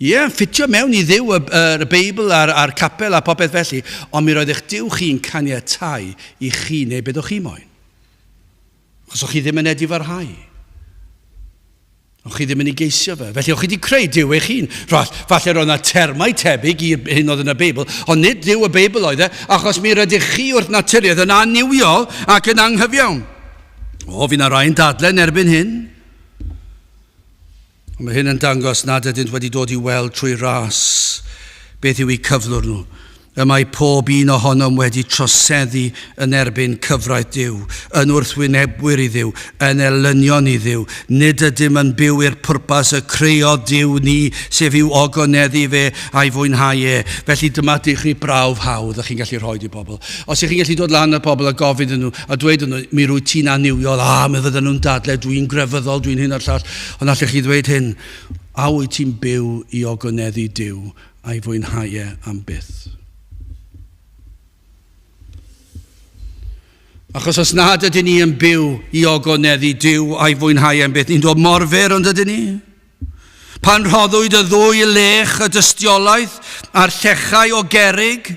Ie, yn ffitio mewn i Dduw y, y, y Beibl a'r, a'r capel a popeth felly, ond mi roedd eich Duw chi'n caniatau i chi neu beth o'ch chi moyn. Achos o'ch chi ddim yn edifarhau. O'ch chi ddim yn ei geisio fe. Felly o'ch chi wedi creu Duw eich hun. Rall, falle roedd yna termau tebyg i'r hyn oedd yn y Beibl, ond nid Duw y Beibl oedd e, achos mi rydych chi wrth naturiaeth yn annuwiol ac yn anghyfiawn. O, fi na rai'n dadlen erbyn hyn. Ond mae hyn yn dangos nad ydynt wedi dod i weld trwy ras beth yw eu cyflwr nhw. Y mae pob un ohonom wedi troseddu yn erbyn cyfraith Duw, yn wrthwynebwyr i Dduw, yn elynion i Dduw. Nid ydym yn byw i'r pwrpas y creodd Duw ni, sef i'w ogoneddu fe a'i fwynhau e. Felly dyma chi brawf hawdd ych chi'n gallu rhoi i bobl. Os ych chi'n gallu dod lan at bobl a gofyn iddyn nhw, a dweud nhw, mi rwy ti'n annuwiol, a mi fydden nhw'n dadle, dwi'n grefyddol, dwi'n hyn a'r llall. Ond allech chi ddweud hyn, a wyt ti'n byw i ogoneddu Duw a'i fwynhau e am byth. Achos os nad ydyn ni yn byw i ogoneddu Duw a'i fwynhau e am byth, ni'n dod mor fyr ond ydyn ni? Pan rhoddwyd y ddwy lech y dystiolaeth a'r llechau o gerrig,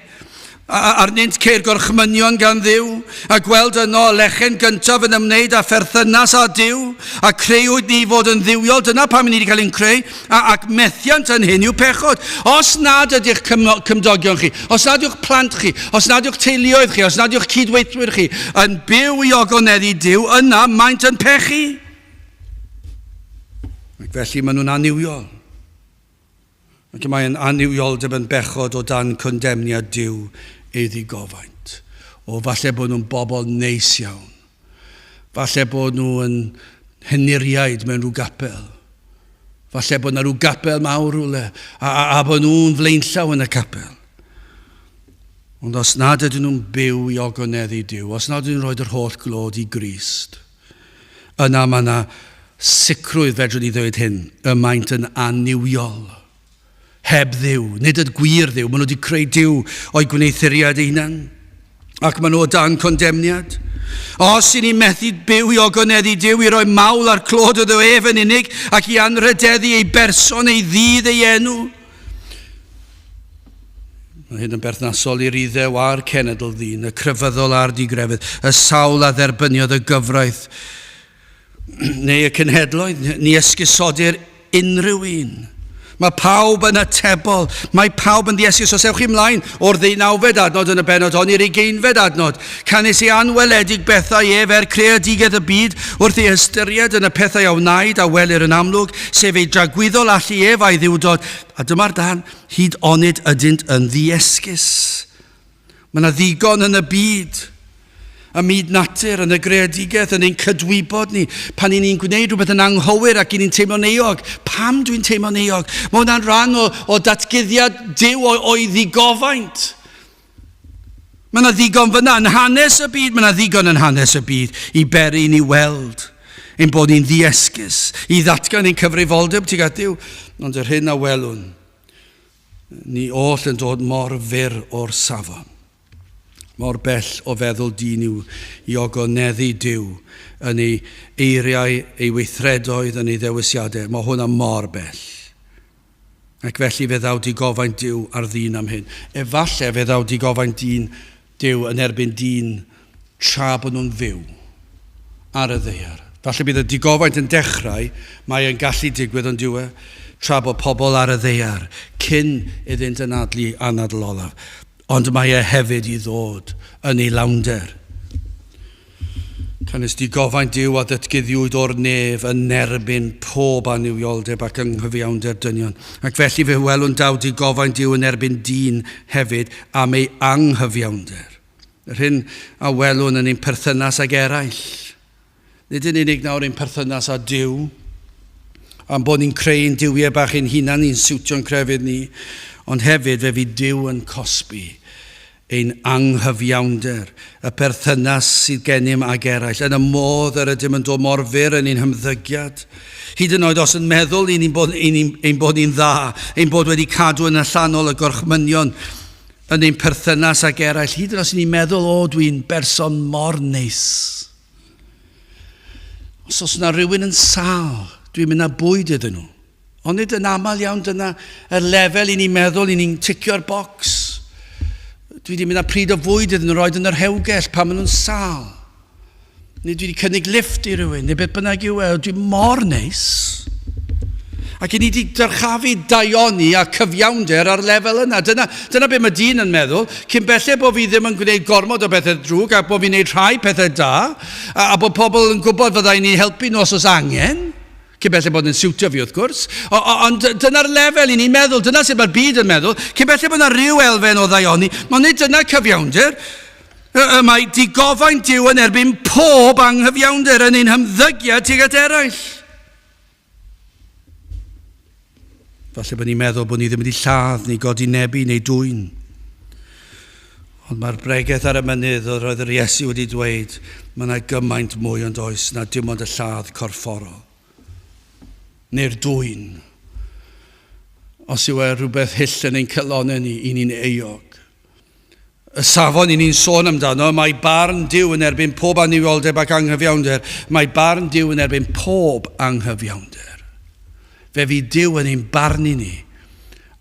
Arnynt ceir gorchmynion gan Dduw, a gweld yno y lechen gyntaf yn ymwneud â pherthynas â Duw, a creuwyd ni i fod yn dduwiol, dyna pam ni wedi cael ein creu, a, ac methiant yn hyn yw pechod. Os nad ydych cymdogion chi, os nad yw'ch plant chi, os nad yw'ch teuluoedd chi, os nad yw'ch cydweithwyr chi yn byw i ogoneddu Duw, yna maent yn pechu. Ac felly maen nhw'n annuwiol. Ac y mae yn annuwioldeb yn bechod o dan condemniad Duw ei ddigofaint. O, falle bod nhw'n bobl neis iawn. Falle bod nhw yn henuriaid mewn rhyw gapel. Falle bod yna rhyw gapel mawr rhywle, a, a, a bod nhw'n flaenllaw yn y capel. Ond os nad ydyn nhw'n byw i ogoneddu Duw, os nad ydyn nhw'n rhoi yr holl glod i Grist, Yna mae yna sicrwydd, fedrwn ni ddweud hyn, y maent yn annuwiol. Heb Dduw, nid y gwir Dduw, maen nhw wedi creu Duw o'i gwneuthuriad eu hunan, ac maen nhw o dan condemniad. Os i ni methu byw i ogoneddu Duw, i roi mawl a'r clod iddo ef yn unig, ac i anrhydeddu ei berson, ei ddydd, ei enw, Mae hyn yn berthnasol i'r Iddew a'r cenedl ddyn, y crefyddol a'r digrefydd, y sawl a dderbyniodd y gyfraith, neu y cenhedloedd, ni esgusodir unrhyw un. Mae pawb yn atebol, mae pawb yn ddiesgus. Os ewch chi ymlaen o'r ddeunawfed adnod yn y bennod hon i'r ugeinfed adnod, canys ei anweledig bethau ef er creadigedd y byd wrth ei hystyried yn y pethau a wnaed a welir yn amlwg, sef ei dragwyddol allu ef a'i dduwdod, a dyma'r darn, hyd onid ydynt yn ddiesgus. Mae yna ddigon yn y byd, ym myd natur, yn y greadigaeth, yn ein cydwybod ni, pan i ni'n gwneud rhywbeth yn anghywir ac i ni'n teimlo'n euog. Pam dwi'n teimlo'n euog? Mae hwnna'n rhan o, o datguddiad Duw o'i ddigofaint. Mae yna ddigon fyna yn hanes y byd, mae yna ddigon yn hanes y byd i beri i ni weld ein bod ni'n ddiesgus, i ddatgan ein cyfrifoldeb tuag at Dduw, ond yr hyn a welwn, ni oll yn dod mor fyr o'r safon, mor bell o feddwl dyn yw i ogoneddu Duw yn ei eiriau, ei weithredoedd, yn ei ddewisiadau. Mae hwnna mor bell. Ac felly fe ddaw digofaint Duw ar ddyn am hyn. Efallai fe ddaw digofaint dyn Duw yn erbyn dyn tra bod nhw'n fyw ar y ddaear. Falle bydd y digofaint yn dechrau, mae e'n gallu digwydd ond dyw e, tra bod pobl ar y ddaear, cyn iddynt anadlu anadl olaf. Ond mae e hefyd i ddod yn ei lawnder. Canys digofaint Duw a ddatguddiwyd o'r nef yn erbyn pob annuwioldeb ac anghyfiawnder dynion. Ac felly fe welwn daw digofaint Duw yn erbyn dyn hefyd am ei anghyfiawnder. Yr hyn a welwn yn ein perthynas ag eraill. Nid yn unig nawr ein perthynas â Duw, am bod ni'n creu ein duwiau bach ein hunan, ni'n siwtio'n crefydd ni, ond hefyd fe fydd Duw yn cosbi ein anghyfiawnder, y perthynas sydd gennym ag eraill, yn y modd yr ydym yn dod mor fyr yn ein hymddygiad. Hyd yn oed os yn meddwl ein bod, ein, ein bod ni'n dda, ein bod wedi cadw yn allanol y gorchmynion yn ein perthynas ag eraill, hyd yn oed os ni'n meddwl, o, dwi'n berson mor neis. Os oes yna rhywun yn sâl, dwi'n mynd â bwyd iddyn nhw. Ond nid yn aml iawn dyna y lefel i ni'n meddwl, i ni'n ticio'r bocs. Dwi wedi mynd â pryd o fwyd iddyn nhw roed yn yr hewgell pan maen nhw'n sâl. Neu dwi wedi cynnig lift i rhywun, neu beth bynnag yw e, dwi mor neis. Ac i ni wedi dyrchafu daioni a cyfiawnder ar lefel yna. Dyna, dyna be mae dyn yn meddwl. Cyn belled bod fi ddim yn gwneud gormod o bethau drwg a bod fi'n gwneud rhai pethau da, a, a bod pobl yn gwybod fydda i'n ei helpu nhw os oes angen, cyn belled bod yn siwtio fi wrth gwrs, o, o, ond dyna'r lefel i ni'n meddwl, dyna sut mae'r byd yn meddwl, cyn belled bod yna rhyw elfen o ddaioni, ond nid dyna cyfiawnder. Y mae digofaint Duw yn erbyn pob anghyfiawnder yn ein hymddygiad tuag at eraill. Falle bod ni'n meddwl bod ni ddim wedi lladd neu godi nebu neu dwyn. Ond mae'r bregeth ar y mynydd oedd roedd yr Iesu wedi dweud, mae yna gymaint mwy ond oes na dim ond y lladd corfforol. Neu'r dwyn. Os yw e rhywbeth hyll yn ein calonnau ni, i ni'n euog. Y safon i ni'n sôn amdano, mae barn Duw yn erbyn pob annuwioldeb ac anghyfiawnder. Mae barn Duw yn erbyn pob anghyfiawnder. Fe fydd Duw yn ein barnu ni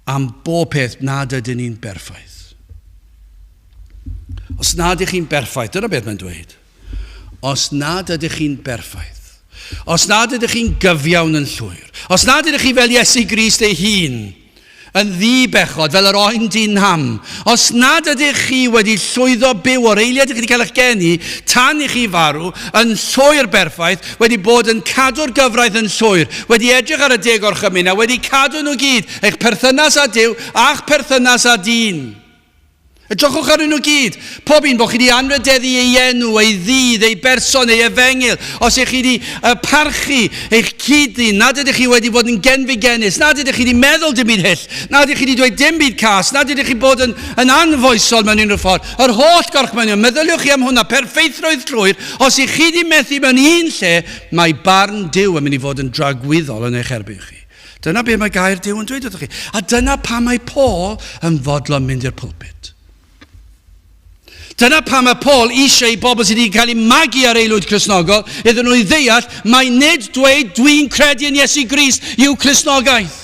am bob peth nad ydyn ni'n berffaith. Os nad ydych chi'n berffaith, dyna beth mae'n dweud. Os nad ydych chi'n berffaith, os nad ydych chi'n gyfiawn yn llwyr, os nad ydych chi fel Iesu Grist ei hun, yn ddi-bechod, fel yr oen dyn ham, os nad ydych chi wedi llwyddo byw o'r eiliad i chi wedi cael eich geni tan i chi farw, yn llwyr berffaith, wedi bod yn cadw'r gyfraith yn llwyr, wedi edrych ar y deg orchymyn a wedi cadw nhw gyd, eich perthynas â Duw a'ch perthynas â dyn. Edrychwch arnyn nhw gyd. Pob un, bod chi wedi anrhydeddu ei enw, ei ddydd, ei berson, ei efengyl. Os ych chi wedi parchu eich cyd-ddyn, nad ydych chi wedi bod yn genfigennus, nad ydych chi wedi meddwl dim byd hyll, nad ydych chi wedi dweud dim byd cas, nad ydych chi bod yn, yn anfoesol mewn unrhyw ffordd. Yr holl gorchmynion, meddyliwch chi am hwnna, perffeithrwydd llwyr. Os ych chi wedi methu mewn un lle, mae barn Duw yn mynd i fod yn dragwyddol yn eich erbyn chi. Dyna be mae gair Duw yn dweud wrthych chi. A dyna pam mae Paul yn fodlon mynd i'r pulpit. Dyna pam mae Paul eisiau i bobl sydd wedi cael eu magu ar aelwyd Cristnogol iddyn nhw i ddeall mai nid dweud dwi'n credu yn Iesu Grist yw Cristnogaeth.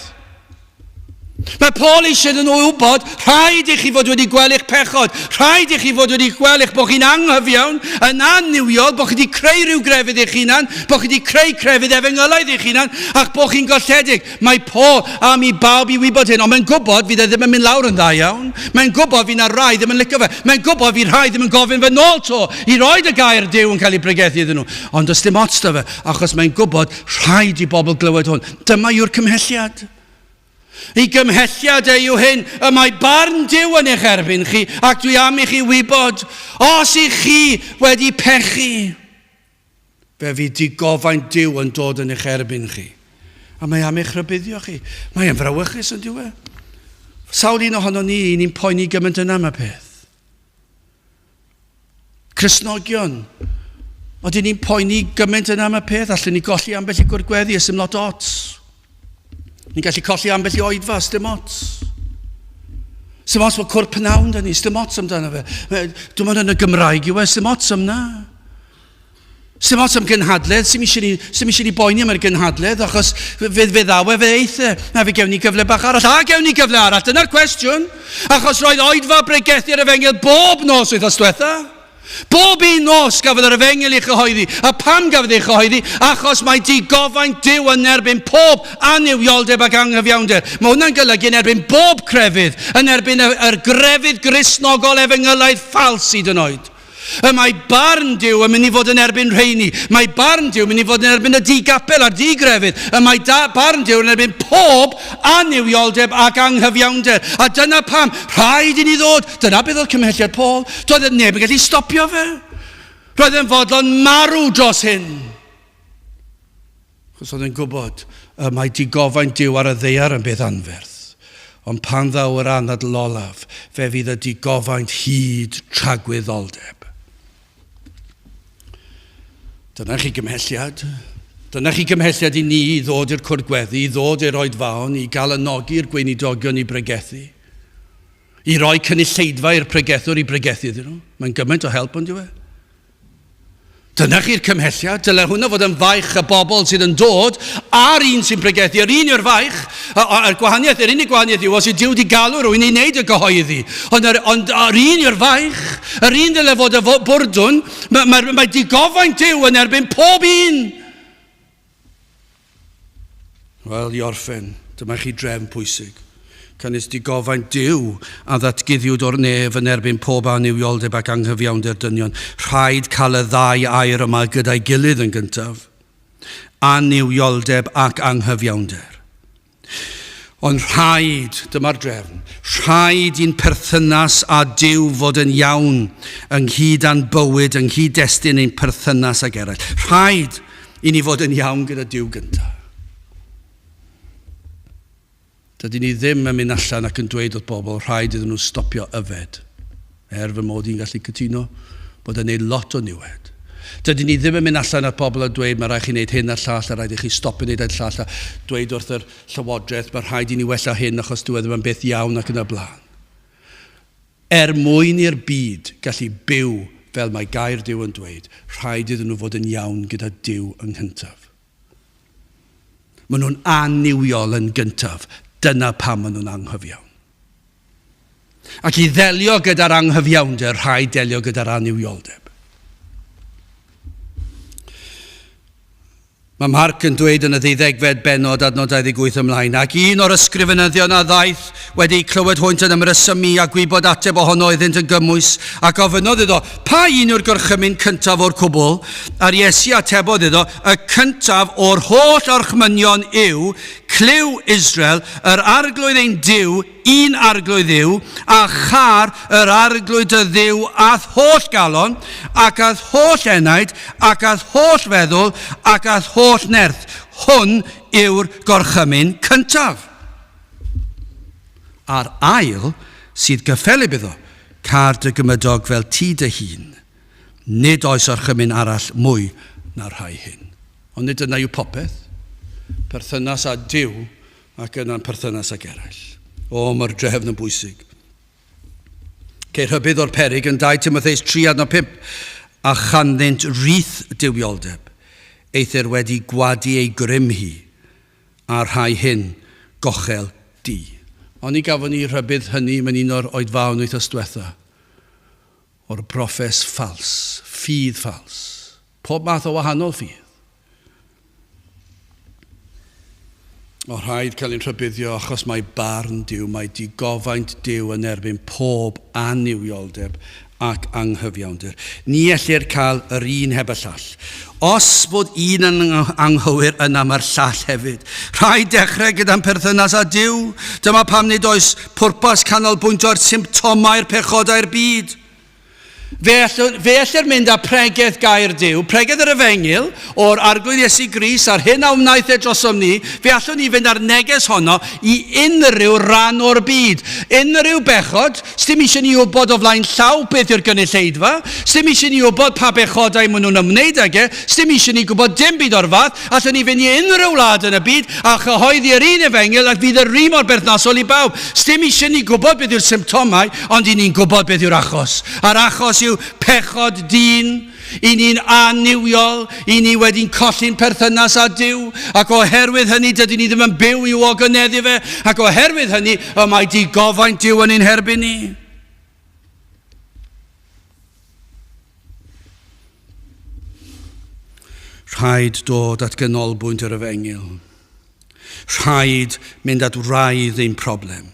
Mae Paul eisiau iddyn nhw wybod, rhaid i chi fod wedi gweld eich pechod, rhaid i chi fod wedi gweld eich bod chi'n anghyfiawn, yn annuwiol, bod chi wedi creu rhyw grefydd eich hunan, bod chi wedi creu crefydd efengylaidd eich hunan, a'ch bod chi'n golledig. Mae Paul am i bawb i wybod hyn, ond mae'n gwybod fydd e ddim yn mynd lawr yn dda iawn. Mae'n gwybod fydd na rai ddim yn licio fe. Mae'n gwybod fydd rhai ddim yn gofyn fe nôl to i roed y gair Duw yn cael ei bregethu iddyn nhw. Ond does dim ots da fe, achos mae'n gwybod rhaid i bobl glywed hwn. Dyma yw'r cymhelliad. Ei gymhelliad e yw hyn, y mae barn Duw yn eich erbyn chi, ac dwi am i chi wybod, os ych chi wedi pechu, fe fydd digofaint Duw yn dod yn eich erbyn chi. A mae am eich rhybuddio chi. Mae e'n frawychus yn dyw e. Sawl un ohono ni, ni'n poeni gymaint yna am y peth. Cristnogion, oedden ni'n poeni gymaint yna am y peth, allwn ni golli ambell i gwrdd gweddi, ysdim lot ots. Ni'n gallu colli ambell i oedfa, ysdim ots. Ysdim ots bod cwrdd pnawn da ni, ysdim ots amdano fe. Dwi'n mynd yn y Gymraeg yw e, ysdim ots am na. Sdim ots am gynhadledd, sy'm eisiau ni, sy'm eisiau ni boeni am yr gynhadledd, achos fe, fe ddaw e, fe eith e. A fe gewn ni gyfle bach arall. A gewn ni gyfle arall, dyna'r cwestiwn. Achos roedd oedfa bregethu yr efengyl bob nos wythnos diwetha. Bob un nos gafodd yr efengyl ei chyhoeddi. A pam gafodd ei chyhoeddi? Achos mae digofaint Duw yn erbyn pob annuwioldeb ac anghyfiawnder. Mae hwnna'n golygu yn erbyn bob crefydd, yn erbyn y, yr grefydd Gristnogol efengylaidd ffals hyd yn oed. Y mae barn Duw yn mynd i fod yn erbyn rheini. Mae barn Duw yn mynd i fod yn erbyn y di-gapel a'r di-grefydd. Y mae da, barn Duw yn erbyn pob annuwioldeb ac anghyfiawnder. A dyna pam, rhaid i ni ddod. Dyna beth oedd cymhelliad Paul. Doedd neb yn gallu stopio fe. Roedd e'n fodlon marw dros hyn. Achos oedd e'n gwybod y mae digofaint Duw ar y ddaear yn beth anferth. Ond pan ddaw yr anadl olaf, fe fydd y digofaint hyd tragwyddoldeb. Dyna chi gymhelliad. Dyna chi gymhelliad i ni i ddod i'r cwrdd gweddi, i ddod i'r oedfaon, i gael anogi'r gweinidogion i bregethu, i roi cynulleidfa i'r pregethwr i bregethu iddyn nhw. Mae'n gymaint o help ond yw e? Dyna chi'r cymhelliad. Dyle hwnna fod yn faich y bobl sydd yn dod a'r un sy'n pregethu. Yr un yw'r faich. A'r gwahaniaeth, yr unig gwahaniaeth yw os yw Duw wedi galw rhywun i wneud y gyhoeddi. Ond yr, ond yr un yw'r faich. Yr un dyle fod y bwrdwn. Mae, mae, mae digofaint Duw yn erbyn pob un. Wel, i orffen, dyma chi drefn pwysig. Canys digofaint Duw a ddatguddiwyd o'r nef yn erbyn pob annuwioldeb ac anghyfiawnder dynion. Rhaid cael y ddau air yma gyda'i gilydd yn gyntaf. Annuwioldeb ac anghyfiawnder. Ond rhaid, dyma'r drefn, rhaid i'n perthynas â Duw fod yn iawn ynghyd â'n bywyd, yng nghyd-destun ein perthynas ag eraill. Rhaid i ni fod yn iawn gyda Duw gyntaf. Dydyn ni ddim yn mynd allan ac yn dweud wrth bobl rhaid iddyn nhw stopio yfed, er fy mod i'n gallu cytuno bod e'n neud lot o niwed. Dydyn ni ddim yn mynd allan at bobl a dweud mae rhaid chi wneud hyn a'r llall a rhaid i chi stopio wneud a'r llall a dweud wrth yr llywodraeth mae rhaid i ni wella hyn achos dyw e ddim yn beth iawn ac yn y blaen. Er mwyn i'r byd gallu byw fel mae gair Duw yn dweud, rhaid iddyn nhw fod yn iawn gyda Duw yng nghyntaf. Maen nhw'n annuwiol yn gyntaf, dyna pam maen nhw'n anghyfiawn. Ac i ddelio gyda'r anghyfiawnder, rhaid delio gyda'r annuwioldeb. Mae Marc yn dweud yn y ddeuddegfed bennod adnod 28 ymlaen, ac un o'r ysgrifenyddion a ddaeth wedi clywed hwynt yn ymresymu a gwybod ateb ohono iddynt yn gymwys, ac ofynnodd iddo, pa un yw'r gorchymyn cyntaf o'r cwbl? A'r Iesu atebodd iddo, y cyntaf o'r holl orchmynion yw, Clyw Israel, yr Arglwydd ein Duw, un Arglwydd yw, a châr yr Arglwydd dy Dduw a'th holl galon, ac a'th holl enaid, ac a'th holl feddwl, ac a'th holl nerth. Hwn yw'r gorchymyn cyntaf. A'r ail sydd gyffelyb iddo, car dy gymydog fel ti dy hun. Nid oes orchymyn arall mwy na'r rhai hyn. Ond nid dyna yw popeth. Perthynas â Duw ac yna'n perthynas ag eraill. O, mae'r drefn yn bwysig. Ceir rhybudd o'r perig yn 2 Timotheus 3 adnod 5, a chanddynt rith duwioldeb, eithr wedi gwadu ei grym hi, a'r rhai hyn gochel di. Ond ni gafon ni rhybudd hynny mewn un o'r oedfaon wythnos diwetha, o'r broffes ffals, ffydd ffals, pob math o wahanol ffydd. O rhaid cael ein rhybuddio achos mae barn Duw, mae digofaint Duw yn erbyn pob annuwioldeb ac anghyfiawnder. Ni ellir cael yr un heb y llall. Os bod un yn anghywir, yna mae'r llall hefyd. Rhaid dechrau gyda'n perthynas â Duw. Dyma pam nid oes pwrpas canolbwyntio ar symptomau'r pechodau'r byd. Fe, allwn, fe ellir mynd â pregeth gair Duw, pregeth yr efengyl o'r Arglwydd Iesu Grist a'r hyn a wnaeth e drosom ni, fe allwn ni fynd â'r neges honno i unrhyw ran o'r byd. Unrhyw bechod, sdim eisiau ni wybod o flaen llaw beth yw'r gynulleidfa, sdim eisiau ni wybod pa bechodau maen nhw'n ymwneud ag e, sdim eisiau ni gwybod dim byd o'r fath, allwn ni fynd i unrhyw wlad yn y byd a chyhoeddi yr un efengyl ac fydd yr un mor berthnasol i bawb. Sdim eisiau ni gwybod beth yw'r symptomau, Ond i ni'n gwybod beth yw'r achos. A'r achos yw pechod dyn. I ni'n annuwiol, i ni wedi'n colli'n perthynas â Duw, ac oherwydd hynny dydyn ni ddim yn byw i'w ogoneddu fe, ac oherwydd hynny y mae digofaint Duw yn ein herbyn ni. Rhaid dod at ganolbwynt yr efengyl. Rhaid mynd at wraidd ein problem.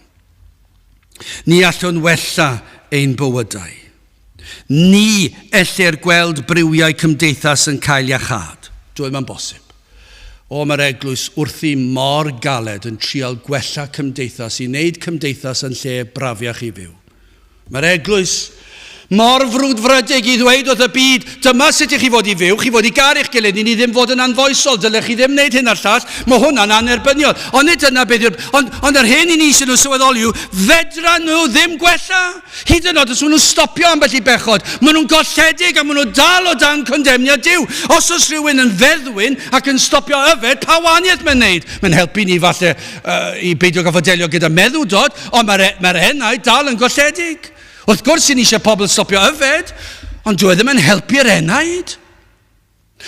Ni allwn wella ein bywydau. Ni ellir gweld briwiau cymdeithas yn cael iachâd. Dyw e ddim yn bosib. O, mae'r eglwys wrthi mor galed yn trial gwella cymdeithas, i wneud cymdeithas yn lle brafiach i fyw. Mae'r eglwys mor frwdfrydig i ddweud wrth y byd, dyma sut i chi fod i fyw, chi fod i garu'ch gilydd, i ni ddim fod yn anfoesol, dylech chi ddim wneud hyn a'r llall, mae hwnna'n annerbyniol. Ond nid dyna beth yw'r... Ond, ond yr hyn i ni sy'n nhw'n sylweddoli yw, fedra nhw ddim gwella. Hyd yn oed os maen nhw'n stopio ambell i bechod, maen nhw'n golledig a maen nhw dal o dan condemniad Duw. Os oes rhywun yn feddwyn ac yn stopio yfed, pa wahaniaeth mae'n wneud? Mae'n helpu ni falle uh, i beidio gorfod delio gyda meddwdod, ond mae'r e, mae enaid dal yn golledig. Wrth gwrs, i ni eisiau pobl stopio yfed, ond dyw e ddim yn helpu'r enaid.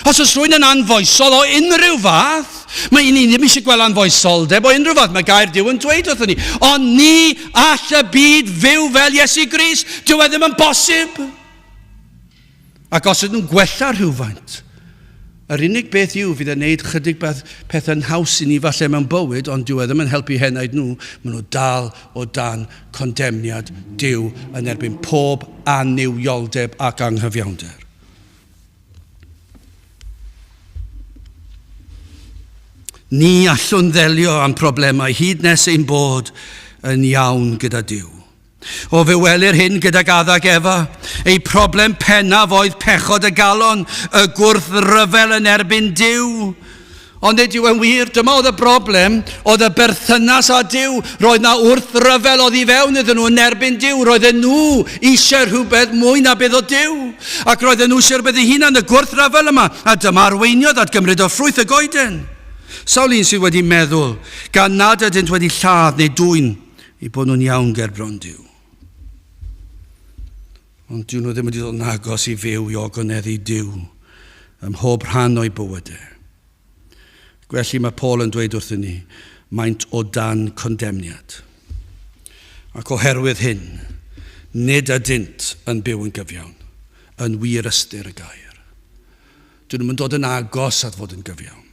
Os oes rhywun yn anfoesol o unrhyw fath, mae ni ddim eisiau gweld anfoesoldeb o unrhyw fath, mae gair Duw yn dweud wrthyn ni. Ond ni all y byd fyw fel Iesu Grist, dyw e ddim yn bosib. Ac os ydyn nhw'n gwella rhywfaint, Yr unig beth yw fydd yn neud chydig beth pethau'n haws i ni falle mewn bywyd, ond dyw e ddim yn helpu henaid nhw, maen nhw dal o dan condemniad Duw yn erbyn pob annuwioldeb ac anghyfiawnder. Ni allwn ddelio â'n problemau hyd nes ein bod yn iawn gyda Duw. O, fe welir hyn gydag Adda ac Efa. Eu problem pennaf oedd pechod y galon, y gwrthryfel yn erbyn Duw. Ond nid yw e'n wir, dyma oedd y broblem, oedd y berthynas â Duw. Roedd na wrthryfel oddi fewn iddyn nhw yn erbyn Duw. Roedden nhw eisiau rhywbeth mwy na beth oedd Duw. Ac roedden nhw eisiau rhywbeth eu hunan, y gwrthryfel yma. A dyma arweiniodd at gymryd o ffrwyth y goeden. Sawl un sydd wedi meddwl, gan nad ydynt wedi lladd neu dwyn, eu bod nhw'n iawn ger bron Duw. Ond dyw nhw ddim wedi dod yn agos i fyw i ogoneddu Duw ym mhob rhan o'u bywydau. Ac felly mae Paul yn dweud wrthyn ni, maent o dan condemniad. Ac oherwydd hyn, nid ydynt yn byw yn gyfiawn, yn wir ystyr y gair. Dyn nhw'n dod yn agos at fod yn gyfiawn.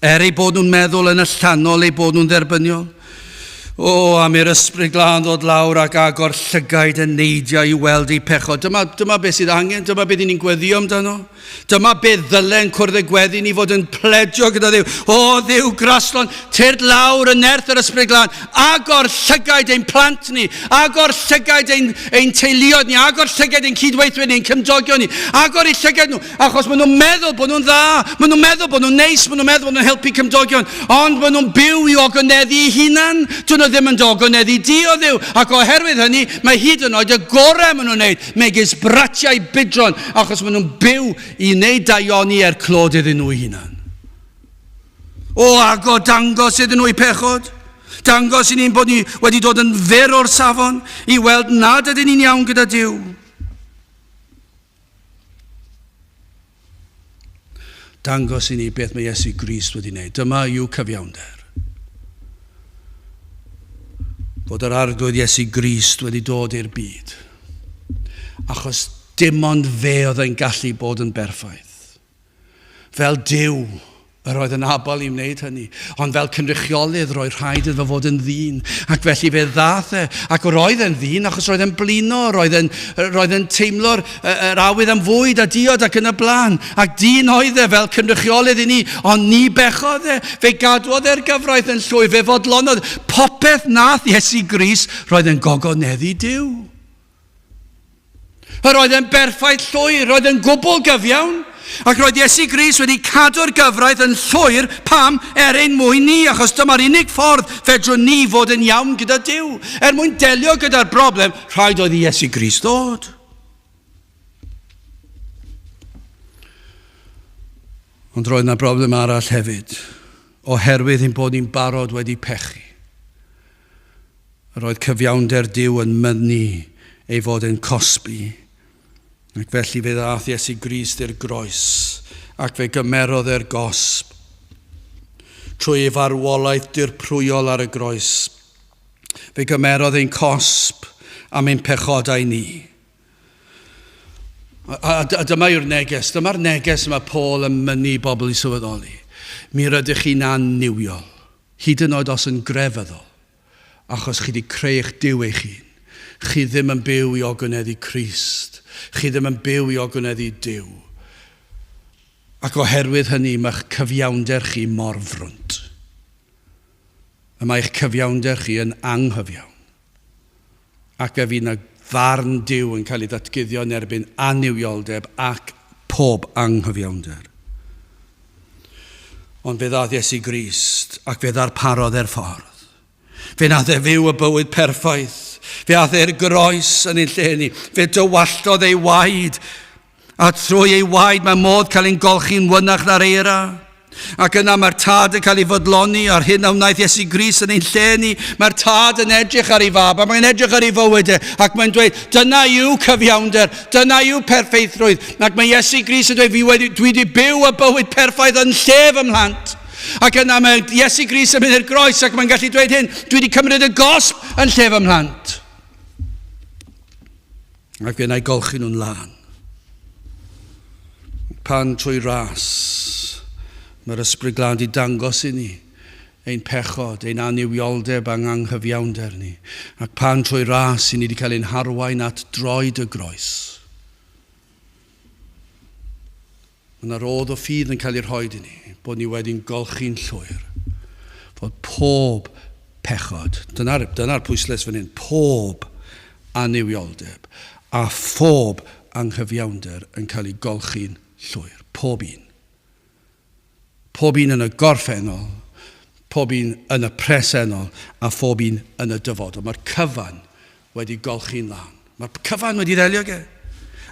Er eu bod nhw'n meddwl yn allanol eu bod nhw'n dderbyniol. O, am i'r Ysbryd Glân ddod lawr ac agor llygaid y neidiau i weld eu pechod. Dyma, dyma beth sydd angen, dyma beth ni'n gweddio amdano. Dyma beth ddylen cwrdd y gweddi ni fod yn pledio gyda Dduw. O, Dduw graslon, tyrd lawr yn nerth yr Ysbryd Glân. Agor llygaid ein plant ni, agor llygaid ein, ein teuluoedd ni, agor llygaid ein cydweithwyr ni, ein cymdogion ni, agor eu llygaid nhw. Achos maen nhw'n meddwl bod nhw'n dda, maen nhw'n meddwl bod nhw'n neis, maen nhw'n meddwl bod nhw'n helpu cymdogion, ond maen nhw'n byw i ogoneddu eu hunan. Dyn nhw ddim yn dy ogoneddu di o Dduw, ac oherwydd hynny, mae hyd yn oed y gorau maen nhw'n wneud, megis bratiau budron, achos maen nhw'n byw i wneud daioni er clod iddyn nhw eu hunan. O, agor, dangos iddyn nhw eu pechod. Dangos i ni'n bod ni wedi dod yn fyr o'r safon i weld nad ydyn ni'n iawn gyda Duw. Dangos i ni beth mae Iesu Grist wedi wneud. Dyma yw cyfiawnder. Fod yr Arglwydd Iesu Grist wedi dod i'r byd. Achos dim ond fe oedd yn gallu bod yn berffaith. Fel Duw, yr oedd yn abl i wneud hynny, ond fel cynrychiolydd roedd rhaid iddo fod yn ddyn, ac felly fe ddaeth e, ac roedd e'n ddyn achos roedd e'n blino, roedd e'n, roedd e'n teimlo'r yr awydd am fwyd a diod ac yn y blaen, ac dyn oedd e fel cynrychiolydd i ni, ond ni bechodd e, fe gadwodd e'r gyfraith yn llwyr, fe fodlonodd popeth nath Iesu Grist, roedd e'n gogoneddu Duw. Yr oedd e'n berffaith llwyr, roedd e'n gwbl gyfiawn, ac roedd Iesu Grist wedi cadw'r gyfraith yn llwyr, pam? Er ein mwyn ni, achos dyma'r unig ffordd fedrwn ni fod yn iawn gyda Duw. Er mwyn delio gyda'r broblem, rhaid oedd i Iesu Grist ddod. Ond roedd yna broblem arall hefyd, oherwydd ein bod ni'n barod wedi pechu. Yr oedd cyfiawnder Duw yn mynnu ei fod e'n cosbi, ac felly fe ddaeth Iesu Grist i'r groes, ac fe gymerodd e'r gosb. Trwy ei farwolaeth dirprwyol ar y groes, fe gymerodd ein cosb am ein pechodau ni. A, a, a dyma yw'r neges, dyma'r neges mae Paul yn mynnu i bobl i sylweddoli. Mi rydych chi'n annuwiol. Hyd yn oed os yn grefyddol, achos chi 'di creu eich Duw eich hun. Chi ddim yn byw i ogoneddu Crist. Chi ddim yn byw i ogoneddu Duw. Ac oherwydd hynny, mae'ch cyfiawnder chi mor frwnt. Y mae eich cyfiawnder chi yn anghyfiawn. Ac fe fydd 'na farn Duw yn cael ei ddatguddio yn erbyn annuwioldeb ac pob anghyfiawnder. Ond fe ddaeth Iesu Grist ac fe ddarparodd e'r ffordd. Fe nath e fyw y bywyd perffaith. Fe ath e'r groes yn ein lle ni. Fe dywalltodd ei waed. A trwy ei waed mae modd cael ein golchi'n wynach na'r eira. Ac yna mae'r tad yn cael ei fodloni ar hyn a wnaeth Iesu Grist yn ein lle ni. Mae'r tad yn edrych ar ei fab, a mae'n edrych ar ei fywyd e, ac mae'n dweud, dyna yw cyfiawnder, dyna yw perffeithrwydd. Ac mae Iesu Grist yn dweud, fi wedi, dwi wedi byw y bywyd perffaith yn lle fy mhlant. Ac yna mae Iesu Grist yn mynd i'r groes ac mae'n gallu dweud hyn, dwi wedi cymryd y gosb yn lle fy mhlant. Ac fe wna i golchi nhw'n lân. Pan trwy ras, mae'r Ysbryd Glân 'di dangos i ni ein pechod, ein annuwioldeb a'n anghyfiawnder ni. Ac pan trwy ras i ni wedi cael ein harwain at droed y groes. Mae yna rodd o ffydd yn cael ei rhoi i ni, bod ni wedi'n golchi'n llwyr. Fod pob pechod, dyna'r dyna pwyslais fan hyn, pob annuwioldeb a phob anghyfiawnder yn cael ei golchi'n llwyr. Pob un. Pob un yn y gorffennol, pob un yn y presennol a phob un yn y dyfodol. Mae'r cyfan wedi golchi'n lân. Mae'r cyfan wedi ddelio ge.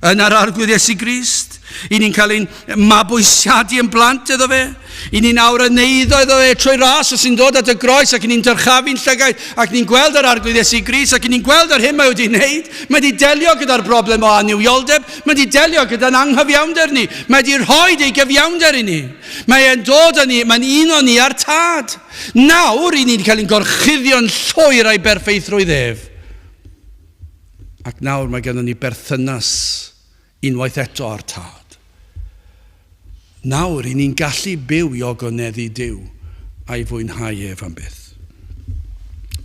Yn yr Arglwydd Iesu Grist, i ni'n cael ein mabwysiadu yn blant iddo fe. I ni'n awr yn eiddo iddo fe trwy ras os sy'n dod at y groes ac i ni'n dyrchafu'n llygaid ac ni'n gweld yr Arglwydd Iesu Grist ac i ni'n gweld yr hyn mae wedi wneud. Mae wedi delio gyda'r broblem o annuwioldeb, mae wedi delio gyda'n anghyfiawnder ni, mae wedi rhoi ei gyfiawnder i ni. Mae e'n dod â ni, mae'n un o ni a'r Tad. Nawr i ni wedi cael ein gorchuddio'n llwyr a'i berffeithrwydd ef. Ac nawr mae gennym ni berthynas unwaith eto â'r Tad. Nawr i ni'n gallu byw i ogoneddu Duw a'i fwynhau ef am byth.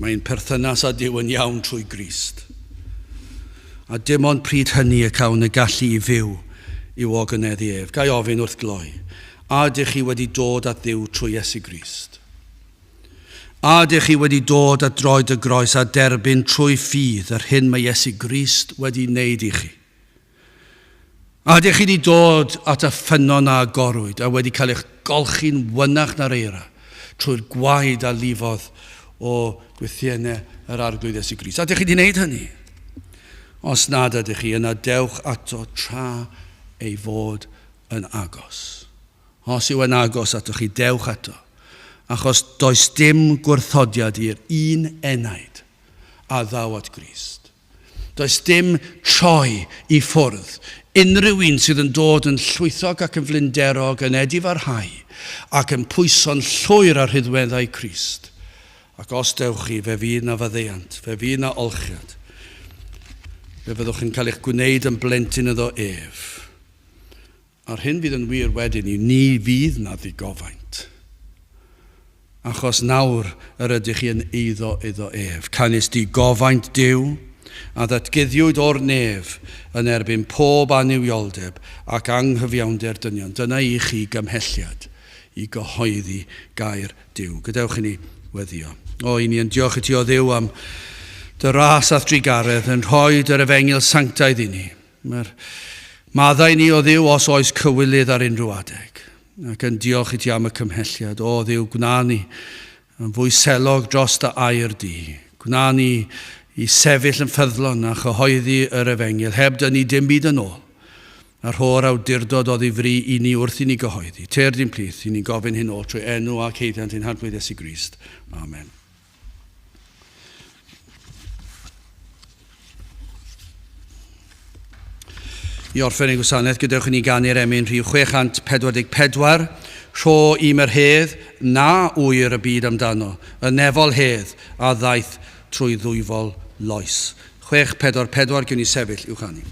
Mae'n perthynas â Duw yn iawn trwy Grist. A dim ond pryd hynny y cawn y gallu i fyw i'w ogoneddu ef. Ga i ofyn wrth gloi, a ydych chi wedi dod at Dduw trwy Iesu Grist? A ydych chi wedi dod at droed y groes a derbyn trwy ffydd yr hyn mae Iesu Grist wedi wneud i chi? A ydych chi wedi dod at y ffynnon a agorwyd a wedi cael eich golchi'n wynach na'r eira trwy'r gwaed a lifodd o gwythiennau yr Arglwydd Iesu Grist? A ydych chi wedi wneud hynny? Os nad ydych chi, yna dewch ato tra ei fod yn agos. Os yw e'n agos atoch chi, dewch ato, achos does dim gwrthodiad i'r un enaid a ddaw at Grist. Does dim troi i ffwrdd unrhyw un sydd yn dod yn llwythog ac yn flinderog, yn edifarhau ac yn pwyso'n llwyr ar rhydweddau Crist. Ac os dewch chi, fe fydd 'na faddeuant, fe fydd 'na olchiad. Fe fyddwch yn cael eich gwneud yn blentyn iddo ef. A'r hyn fydd yn wir wedyn yw ni fydd 'na ddigofaint, achos nawr yr ydych chi yn eiddo iddo ef. Canys digofaint Duw, a ddatguddiwyd o'r nef yn erbyn pob annuwioldeb ac anghyfiawnder dynion. Dyna i chi gymhelliad i gyhoeddi gair Duw. Gadewch i ni weddïo. O, i ni yn diolch i ti, o Dduw, am dy ras a'th drugaredd yn rhoi dy'r efengyl sanctaidd i ni. Mae'r maddau ni o Dduw os oes cywilydd ar unrhyw adeg. Ac yn diolch i ti am y cymhelliad. O Dduw, gwna ni yn fwy selog dros dy air di. Gwna ni i sefyll yn ffyddlon a chyhoeddi yr efengyl, heb dynnu dim byd yn ôl. A rho'r awdurdod oddi fri i ni wrth i ni gyhoeddi. Tyrd i'n plith, i ni'n gofyn hyn oll trwy enw ac haeddiant ein Harglwydd Iesu Grist. Amen. I orffen ein gwasanaeth, gadewch i ni ganu'r emyn rhif 644, Rho i my'r hedd, na ŵyr y byd amdano, y nefol hedd a ddaeth trwy ddwyfol loes. 644, gewn ni sefyll i'w chanu.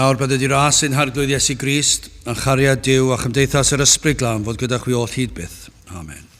nawr bydded i ras ein Harglwydd Iesu Grist, a chariad Duw a chymdeithas yr Ysbryd Glân fod gyda chwi oll hyd byth. Amen.